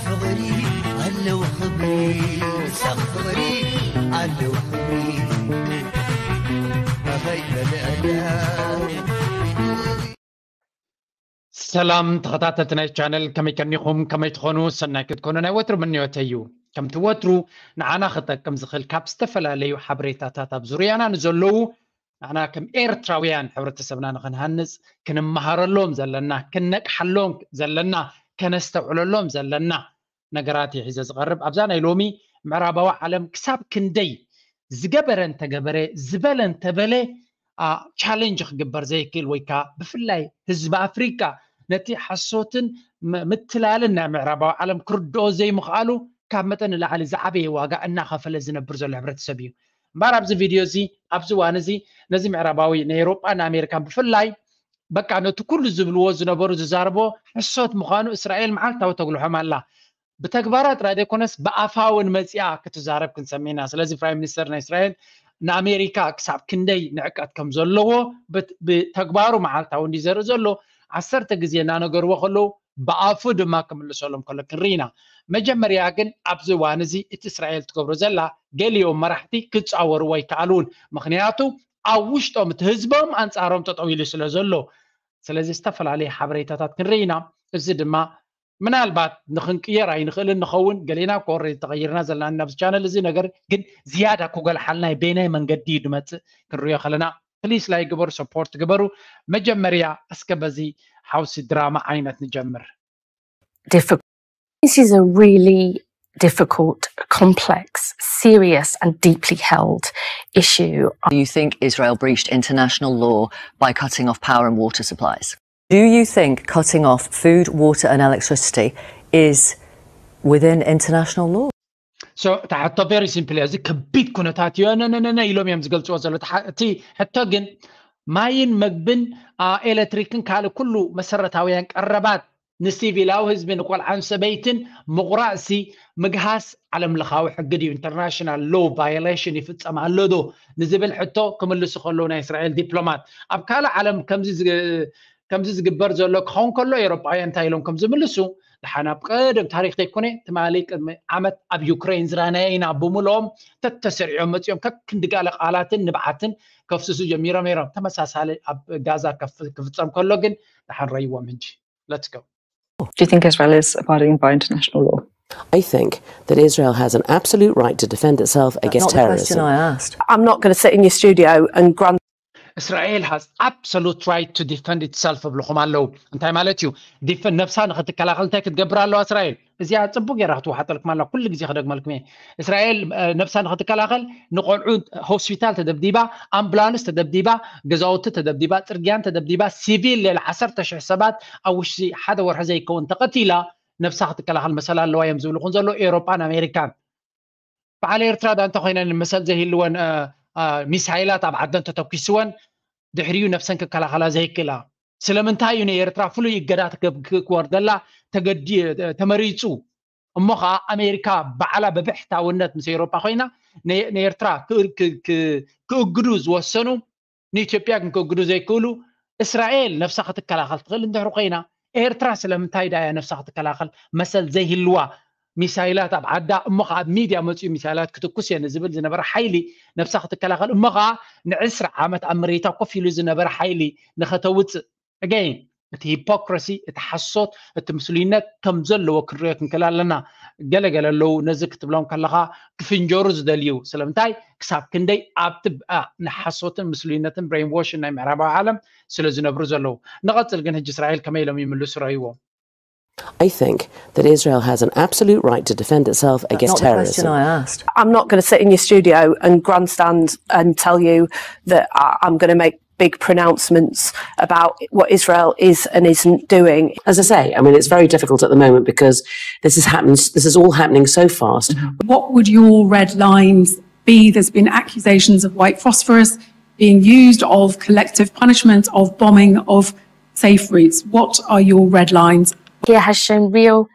ፍቕሪ ኣለዉ ክብሪ ሳኽ ፍቕሪ ኣለዉ ክብሪ ኣኸይበለአዳ ሰላም ተኸታተልቲ ናይ ቻነል፣ ከመይ ከኒኹም? ከመይ ትኾኑ? ሰናይ ክትኮኑ ናይ ወትሩ ምንዮተይ እዩ። ከምቲ ወትሩ ንዓና ክጠቅም ዝኽእል ካብ ዝተፈላለዩ ሓበሬታታት ኣብ ዙርያና ንዘለዉ ንዓና ከም ኤርትራውያን ሕብረተሰብና ንኽንሃንጽ ክንመሃረሎም ዘለና፣ ክነቅሓሎም ዘለና፣ ከነስተውዕለሎም ዘለና ነገራት እዩ ሒዘ ዝቐርብ። ኣብዛ ናይ ሎሚ ምዕራባዊ ዓለም ክሳብ ክንደይ ዝገበረ እንተገበረ ዝበለ እንተበለ ቻለንጅ ክግበር ዘይክእል ወይ ከዓ ብፍላይ ህዝቢ ኣፍሪቃ ነቲ ሓሶትን ምትላልን ናይ ምዕራባዊ ዓለም ክርድኦ ዘይምኽኣሉ ካብ መጠን ንላዕሊ ዝዓበየ ዋጋ እናኸፈለ ዝነብር ዘሎ ሕብረተሰብ እዩ። እምበኣር ኣብዚ ቪድዮ እዚ ኣብዚ እዋን እዚ ነዚ ምዕራባዊ ናይ ኤውሮጳን ኣሜሪካን ብፍላይ በቃ ነቲ ኩሉ ዝብልዎ ዝነበሩ ዝዛረቦ ሕሶት ምዃኑ እስራኤል መዓልታዊ ተጉልሖም ኣላ። ብተግባራ ጥራይ ዘይኮነስ ብኣፋ እውን መፂኣ ክትዛረብ ክንሰሚና። ስለዚ ፕራይም ሚኒስተር ናይ እስራኤል ንኣሜሪካ ክሳብ ክንደይ ንዕቀት ከም ዘለዎ ብተግባሩ መዓልታዊ እንዲ ዘርኢ ዘሎ ዓሰርተ ግዜ እናነገርዎ ከለዉ ብኣፉ ድማ ክምልሰሎም ከሎ ክንርኢ ኢና። መጀመርያ ግን ኣብዚ እዋን እዚ እቲ እስራኤል ትገብሮ ዘላ ገሊኦም መራሕቲ ክፃወርዎ ኣይከኣሉን። ምክንያቱ ኣብ ውሽጦም እቲ ህዝቦም ኣንፃሮም ጠጠው ኢሉ ስለ ዘሎ። ስለዚ ዝተፈላለዩ ሓበሬታታት ክንርኢ ኢና። እዚ ድማ ምናልባት ንክንቅየር ኣይንኽእልን ንኸውን፣ ገሌና ኮረ ተቐይርና ዘለና ናብዚ ቻነል እዚ ነገር ግን ዝያዳ ክጎልሓልና በየናይ መንገዲ እዩ ድመፅእ ክንሪኦ ከለና ፕሊስ ላይ ግበሩ፣ ሰፖርት ግበሩ። መጀመርያ እስከ በዚ ሓውሲ ድራማ ዓይነት ንጀምር። This is a really difficult, complex, serious and deeply held issue. Do you think Israel breached international law by cutting off power and water supplies? Do you think cutting off food, water and electricity is within international law? So እታ ሕቶ ቨሪ ሲምፕል እያ። እዚ ከቢድ ኩነታት እዩ ነነነነ ኢሎም እዮም ዝገልፅዎ ዘሎ። እቲ ሕቶ ግን ማይን መግብን ኤሌክትሪክን ካልእ ኩሉ መሰረታውያን ቀረባት ንሲቪላዊ ህዝቢ ንቆልዓን ሰበይትን ምቑራፅሲ ምግሃስ ዓለም ለኻዊ ሕጊ ድዩ? ኢንተርናሽናል ሎ ቫዮሌሽን ይፍፀም ኣሎ ዶ ንዝብል ሕቶ ክምልሱ ከለዉ ናይ እስራኤል ዲፕሎማት ኣብ ካልእ ዓለም ከምዚ ከምዚ ዝግበር ዘሎ ክኸውን ከሎ ኤሮጳውያን እንታይ ኢሎም ከም ዝምልሱ ደሓን ኣብ ቀደም ታሪክ ዘይኮነ ትማሊ ቅድሚ ዓመት ኣብ ዩክሬን ዝራናየ ኢና ብምልኦም ተተሰሪዖም መፂኦም ከክንዲ ጋለ ቃላትን ንብዓትን ከፍስሱ ጀሚሮም ነይሮም። ተመሳሳሊ ኣብ ጋዛ ክፍፀም ከሎ ግን ደሓን ረይዎም ሕጂ። Let's go. Do you think Israel is abiding by international law? I think that Israel has an absolute right to defend itself against terrorism. I asked. I'm not going to sit in your studio and grant Israel has absolute right to defend itself እብልኹም ኣለዉ። እንታይ ማለት እዩ? ዲፈን ነብሳ ንክትከላኸል እንታይ ክትገብር ኣለዋ እስራኤል? እዚኣ ፅቡቅ ገይራ ክትወሓጠልኩም ኣላ። ኩሉ ግዜ ክደግመልኩም እየ። እስራኤል ነብሳ ንክትከላኸል ንቆልዑ ሆስፒታል ተደብዲባ፣ ኣምቡላንስ ተደብዲባ፣ ገዛውቲ ተደብዲባ፣ ፅርግያን ተደብዲባ፣ ሲቪል ሌላ ዓሰርተ ሽሕ ሰባት ኣብ ውሽጢ ሓደ ወርሒ ዘይከውን ተቐቲላ ነብሳ ክትከላኸል መሰል ኣለዋ እዮም ዝብልኹን ዘሎ ኤውሮጳን ኣሜሪካን። በዓል ኤርትራ ዳ እንተኮይነን መሰል ዘይህልወን ሚሳይላት ኣብ ዓደን ተተኪስወን ድሕሪኡ ነብሰን ክከላኸላ ዘይክእላ ስለምንታይ እዩ ንኤርትራ ፍሉይ እገዳ ክወርደላ ተመሪፁ? እሞ ከዓ ኣሜሪካ ባዕላ ብብሕታውነት ምስ ኤውሮጳ ኮይና ንኤርትራ ክእግዱ ዝወሰኑ ንኢትዮጵያ ግን ክእግዱ ዘይክእሉ እስራኤል ነብሳ ክትከላኸል ትኽእል እንድሕር ኮይና ኤርትራ ስለምንታይ ዳያ ነብሳ ክትከላኸል መሰል ዘይህልዋ? ሚሳይላት ኣብ ዓዳ እሞ ከዓ ኣብ ሚድያ መፅኡ ሚሳይላት ክትኩስ እየ ንዝብል ዝነበረ ሓይሊ ነብሳ ክትከላኸል እሞ ከዓ ንዕስራ ዓመት ኣብ መሬታ ኮፍ ኢሉ ዝነበረ ሓይሊ ንኸተውፅእ again እቲ ሂፖክረሲ እቲ ሓሶት እቲ ምስሉይነት ከም ዘለዎ ክንሪኦ ክንክእል ኣለና። ገለገለ ኣለዉ ነዚ ክትብሎም ከለካ ክፍንጀሩ ዝደልዩ ስለምንታይ ክሳብ ክንደይ ኣብቲ ንሓሶትን ምስሉይነትን ብሬንዎሽን ናይ ምዕራባዊ ዓለም ስለ ዝነብሩ ዘለዉ። ንቐፅል ግን ሕጂ እስራኤል ከመይ ኢሎም ይምልሱ ረእይዎም። I think that Israel has an absolute right to defend itself against terrorism. I asked. I'm not going to sit in your studio and grandstand and tell you that I'm going to make big pronouncements about what Israel is and isn't doing. As I say, I mean, it's very difficult at the moment because this is happening. This is all happening so fast. What would your red lines be? There's been accusations of white phosphorus being used, of collective punishment, of bombing, of safe routes. What are your red lines? He has shown real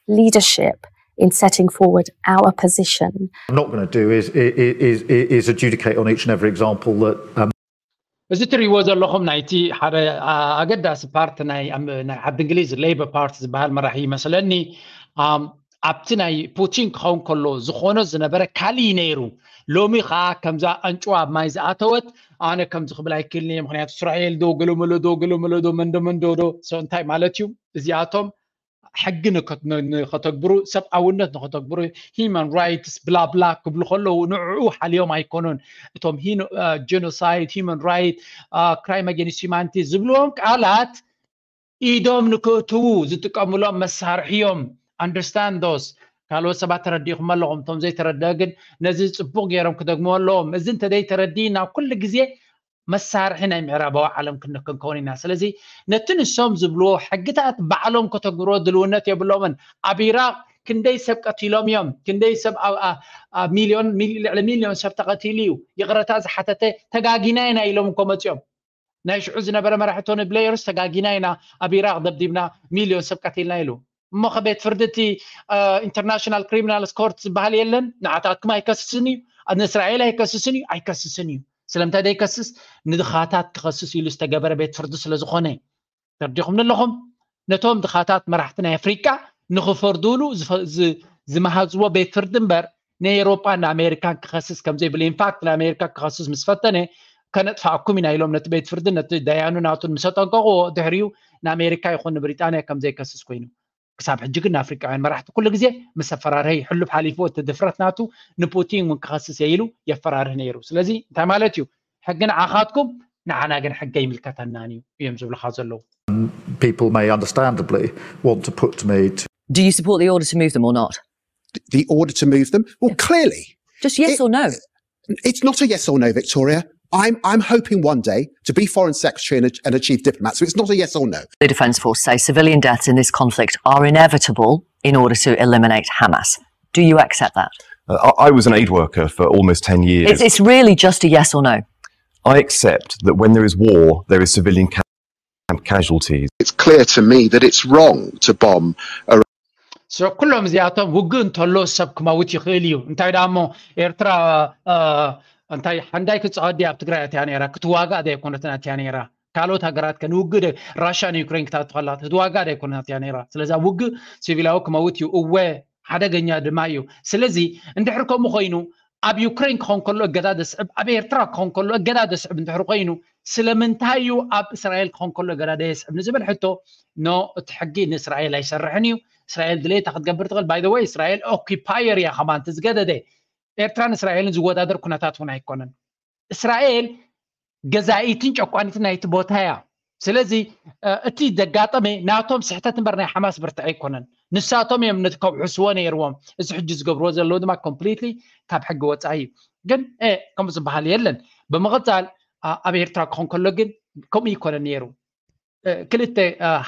leadership in setting forward our position. I'm not going to do is, is, is adjudicate on each and every example that. Um, እዚ ትሪእዎ ዘለኹም ናይቲ ሓደ ኣገዳሲ ፓርቲ ናይ ዓዲ እንግሊዝ ሌበር ፓርቲ ዝበሃል መራሒ ይመስለኒ። ኣብቲ ናይ ፑቲን ክኸውን ከሎ ዝኾኖ ዝነበረ ካልእ ነይሩ። ሎሚ ከዓ ከምዛ ኣንጭዋ ኣብ ማይ ዝኣተወት ኣነ ከምዚ ክብል ኣይክእልን እየ፣ ምክንያቱ እስራኤል ዶ ገለመሎ ዶ ገለመሎ ዶ መንዶ መንዶ ዶ እንታይ ማለት እዩ? እዚኣቶም ሕጊ ንከተግብሩ፣ ሰብኣውነት ንከተግብሩ፣ ሂማን ራይትስ ብላብላ ክብሉ ከለዉ ንዕኡ ሓልዮም ኣይኮኑን። እቶም ጀኖሳይድ፣ ሂማን ራይት፣ ክራይም ኣጌንስት ሂማኒቲ ዝብልዎም ቃላት ኢዶም ንክእትዉ ዝጥቀምሎም መሳርሒ እዮም። ኣንደርስታንድ ዶስ ካልኦት ሰባት ተረዲእኹም ኣለኹም። እቶም ዘይተረድአ ግን ነዚ ጽቡቕ ገይሮም ክደግምዎ ኣለዎም። እዚ እንተዘይተረዲእና ኩሉ ግዜ መሳርሒ ናይ ምዕራባዊ ዓለም ክንክንከውን ኢና። ስለዚ ነቲ ንሶም ዝብልዎ ሕግታት ባዕሎም ከተግብርዎ ድልውነት የብሎምን። ኣብ ኢራቅ ክንደይ ሰብ ቀቲሎም እዮም፣ ክንደይ ሰብ ሚሊዮን፣ ልዕሊ ሚሊዮን ሰብ ተቀቲሉ እዩ። ይቅረታ ዝሓተተ ተጋጊና ኢና ኢሎም እኮ መፂኦም። ናይ ሽዑ ዝነበረ መራሒ ቶኒ ብሌየርስ ተጋጊና ኢና ኣብ ኢራቅ ደብዲብና ሚሊዮን ሰብ ቀቲልና ኢሉ። እሞ ከቤት ፍርዲ እቲ ኢንተርናሽናል ክሪሚናል ኮርት ዝበሃል የለን? ንዓታትኩም ኣይከስስን እዩ፣ ንእስራኤል ኣይከስስን እዩ፣ ኣይከስስን እዩ። ስለምንታይ ዘይከስስ? ንድኻታት ክኸስስ ኢሉ ዝተገበረ ቤት ፍርዲ ስለዝኾነ። ተርዲኹም ኣለኹም? ነቶም ድኻታት መራሕቲ ናይ ኣፍሪቃ ንኽፈርዱሉ ዝመሃዝዎ ቤት ፍርዲ እምበር ንኤሮጳን ንኣሜሪካን ክኸስስ ከምዘይብሉ። ኢንፋክት ንኣሜሪካ ክኸስስ ምስ ፈተነ ከነጥፋኣኩም ኢና ኢሎም ነቲ ቤት ፍርዲ ነቲ ዳያኑ ናቱን ምስ ኣጠንቀቕዎ ድሕሪኡ ንኣሜሪካ ይኹን ንብሪጣንያ ከምዘይከስስ ኮይኑ። ክሳብ ሕጂ ግን ንኣፍሪቃውያን መራሕቲ ኩሉ ግዜ ምስ ኣፈራርሀ ይሕሉፍ ሓሊፉ እቲ ድፍረት ናቱ ንፑቲን እውን ክኸስስ እየ ኢሉ የፈራርህ ነይሩ። ስለዚ እንታይ ማለት እዩ? ሕጊ ንዓኻትኩም ንዓና ግን ሕጊ ኣይምልከተናን እዩ እዮም ዝብልኻ ዘለዉ። People may understandably want to put me to Do you support the order to move them or not? The order to move them? Well, clearly. Just yes or no? It's not a yes or no, Victoria. I'm, I'm hoping one day to be foreign secretary and, and a chief diplomat. So it's not a yes or no. The Defence Force say civilian deaths in this conflict are inevitable in order to eliminate Hamas. Do you accept that? Uh, I was an aid worker for almost ten years. It's, it's really just a yes or no. I accept that when there is war, there is civilian camp casualties. It's clear to me that it's wrong to bomb a so ኩሎም እዚኣቶም ውግእ እንተሎ ሰብ ክመውት ይኽእል እዩ። እንታይ ደኣ እሞ ኤርትራ እንታይ ሓንዳይ ክጻወት ድያ ኣብ ትግራይ ኣትያ ነይራ? ክትዋጋእ ዶ ኣይኮነትን ኣትያ ነይራ? ካልኦት ሃገራት ከ ንውግእ ዶ ራሽያ ንዩክሬን ክታቱ ከላ ክትዋጋእ ዶ ኣይኮነትን ኣትያ ነይራ? ስለዚ ኣብ ውግእ ሲቪላዊ ክመውት እዩ። እወ ሓደገኛ ድማ እዩ። ስለዚ እንድሕር ከምኡ ኮይኑ ኣብ ዩክሬን ክኾን ከሎ እገዳ ዘስዕብ፣ ኣብ ኤርትራ ክኾን ከሎ እገዳ ዘስዕብ እንድሕር ኮይኑ ስለምንታይ እዩ ኣብ እስራኤል ክኾን ከሎ እገዳ ዘየስዕብ ንዝብል ሕቶ ኖ፣ እቲ ሕጊ ንእስራኤል ኣይሰርሕን እዩ። እስራኤል ድሌታ ክትገብር ትኽእል። ባይ ዘ ወይ እስራኤል ኦኪፓየር እያ ከማን እቲ ዝገደደ። ኤርትራን እስራኤልን ዝወዳደር ኩነታት እውን ኣይኮነን። እስራኤል ገዛኢትን ጨቋኒትን ናይቲ ቦታ እያ። ስለዚ እቲ ዘጋጠመ ናቶም ስሕተት እምበር ናይ ሓማስ ብርትዒ ኣይኮነን። ንሳቶም እዮም ነቲ ከውሕስዎ ነይርዎም። እዚ ሕጂ ዝገብርዎ ዘለዉ ድማ ኮምፕሊትሊ ካብ ሕጊ ወፃኢ እዩ። ግን ከምኡ ዝበሃል የለን። ብምቕፃል ኣብ ኤርትራ ክኾን ከሎ ግን ከምኡ ይኮነን ነይሩ። ክልተ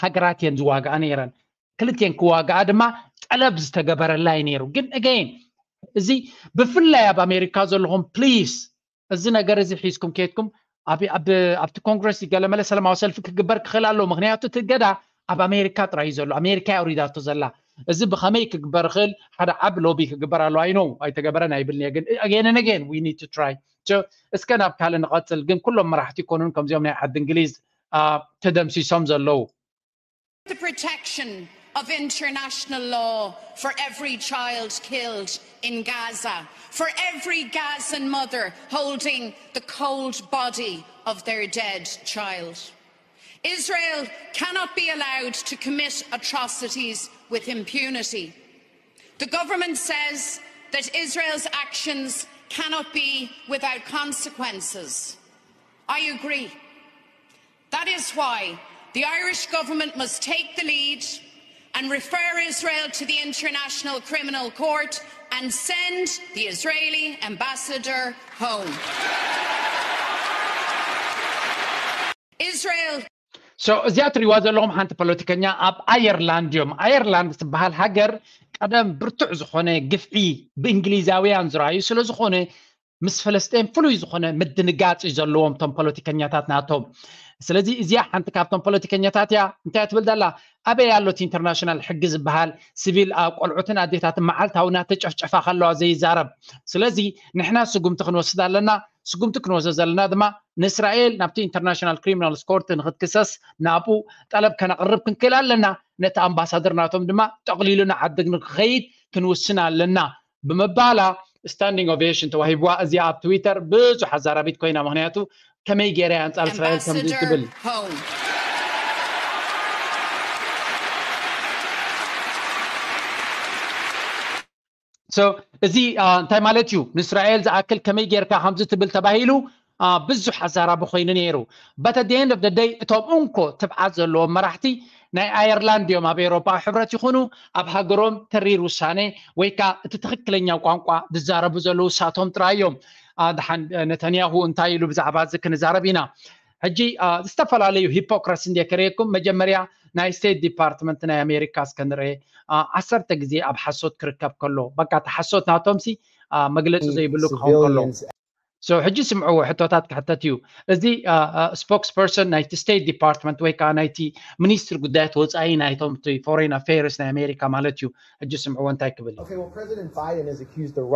ሃገራት እየን ዝዋግኣ ነይረን። ክልቲኤን ክዋግኣ ድማ ጠለብ ዝተገበረላ እዩ ነይሩ። ግን ኣገይን እዚ ብፍላይ ኣብ ኣሜሪካ ዘለኹም ፕሊስ እዚ ነገር እዚ ሒዝኩም ከድኩም ኣብቲ ኮንግረስ ገለመለ ሰላማዊ ሰልፊ ክግበር ክኽእል ኣለዎ። ምክንያቱ እቲ እገዳ ኣብ ኣሜሪካ ጥራይ እዩ ዘሎ። ኣሜሪካ እያ ኣውሪዳቶ ዘላ። እዚ ብኸመይ ክግበር ይኽእል? ሓደ ዓቢ ሎቢ ክግበር ኣለዎ። ኣይ ኖው ኣይተገበረን ኣይብልን እየ፣ ግን ኣገይን ኣገይን ዊ ኒድ ቱ ትራይ። እስከ ናብ ካልእ ንቐጽል። ግን ኩሎም መራሕቲ ይኮኑን ከምዚኦም ናይ ዓዲ እንግሊዝ ተደምሲሶም ዘለዉ። The protection of international law for every child killed in Gaza, for every Gazan mother holding the cold body of their dead child. Israel cannot be allowed to commit atrocities with impunity. The government says that Israel's actions cannot be without consequences. I agree. That is why the Irish government must take the lead and refer Israel to the International Criminal Court and send the Israeli ambassador home. Israel so እዚኣ ትሪዋ ዘለኹም ሓንቲ ፖለቲከኛ ኣብ ኣየርላንድ እዮም። ኣየርላንድ ትበሃል ሃገር ቀደም ብርቱዕ ዝኾነ ግፍዒ ብእንግሊዛውያን ዝረኣዩ ስለዝኾነ ምስ ፈለስጤን ፍሉይ ዝኾነ ምድንጋጽ እዩ ዘለዎም እቶም ፖለቲከኛታት ናቶም። ስለዚ እዚኣ ሓንቲ ካብቶም ፖለቲከኛታት እያ። እንታይ ትብል ዘላ? ኣበይ ኣሎ እቲ ኢንተርናሽናል ሕጊ ዝበሃል? ሲቪል ቆልዑትን ኣዴታትን መዓልታዊ እናተጨፍጨፋ ከለዋ ዘይዛረብ። ስለዚ ንሕና ስጉምቲ ክንወስድ ኣለና። ስጉምቲ ክንወስዶ ዘለና ድማ ንእስራኤል ናብቲ ኢንተርናሽናል ክሪሚናል ኮርት ንክትክሰስ ናብኡ ጠለብ ከነቕርብ ክንክእል ኣለና። ነቲ ኣምባሳደር ናቶም ድማ ጠቕሊሉ ንዓዲ ንክኸይድ ክንውስን ኣለና ብምባላ ስታንዲንግ ኦቬሽን ተዋሂብዋ። እዚኣ ኣብ ትዊተር ብዙሕ ኣዛራቢት ኮይና፣ ምክንያቱ ከመይ ገይራ እያ ኣንጻር እስራኤል ከምዚ ትብል። So እዚ እንታይ ማለት እዩ? ንእስራኤል ዝኣክል ከመይ ጌርካ ከምዚ ትብል ተባሂሉ ብዙሕ ኣዛራቢ ኮይኑ ነይሩ። But at the end of the day እቶም እንኮ ትብዓት ዘለዎም መራሕቲ ናይ ኣየርላንድ እዮም። ኣብ ኤውሮጳ ሕብረት ይኹኑ ኣብ ሃገሮም ተሪር ውሳኔ ወይ ከዓ እቲ ትኽክለኛ ቋንቋ ዝዛረቡ ዘለዉ እሳቶም ጥራይ እዮም። ደሓን ነተንያሁ እንታይ ኢሉ ብዛዕባ እዚ ክንዛረብ ኢና። ሕጂ ዝተፈላለዩ ሂፖክራሲ እንደ ከርእየኩም መጀመርያ ናይ ስቴት ዲፓርትመንት ናይ ኣሜሪካ እስከ ንርአ። ዓሰርተ ግዜ ኣብ ሓሶት ክርከብ ከሎ በቃ እቲ ሓሶት ናቶም ሲ መግለፂ ዘይብሉ ክኸውን ከሎ። So ሕጂ ስምዕዎ ሕቶታት ክሕተት እዩ። እዚ ስፖክስ ፐርሰን ናይቲ ስቴት ዲፓርትመንት ወይ ከዓ ናይቲ ሚኒስትሪ ጉዳያት ወፃኢ ናይቶም ፎሬን ኣፌርስ ናይ ኣሜሪካ ማለት እዩ። ሕጂ ስምዕዎ እንታይ ክብል እዩ።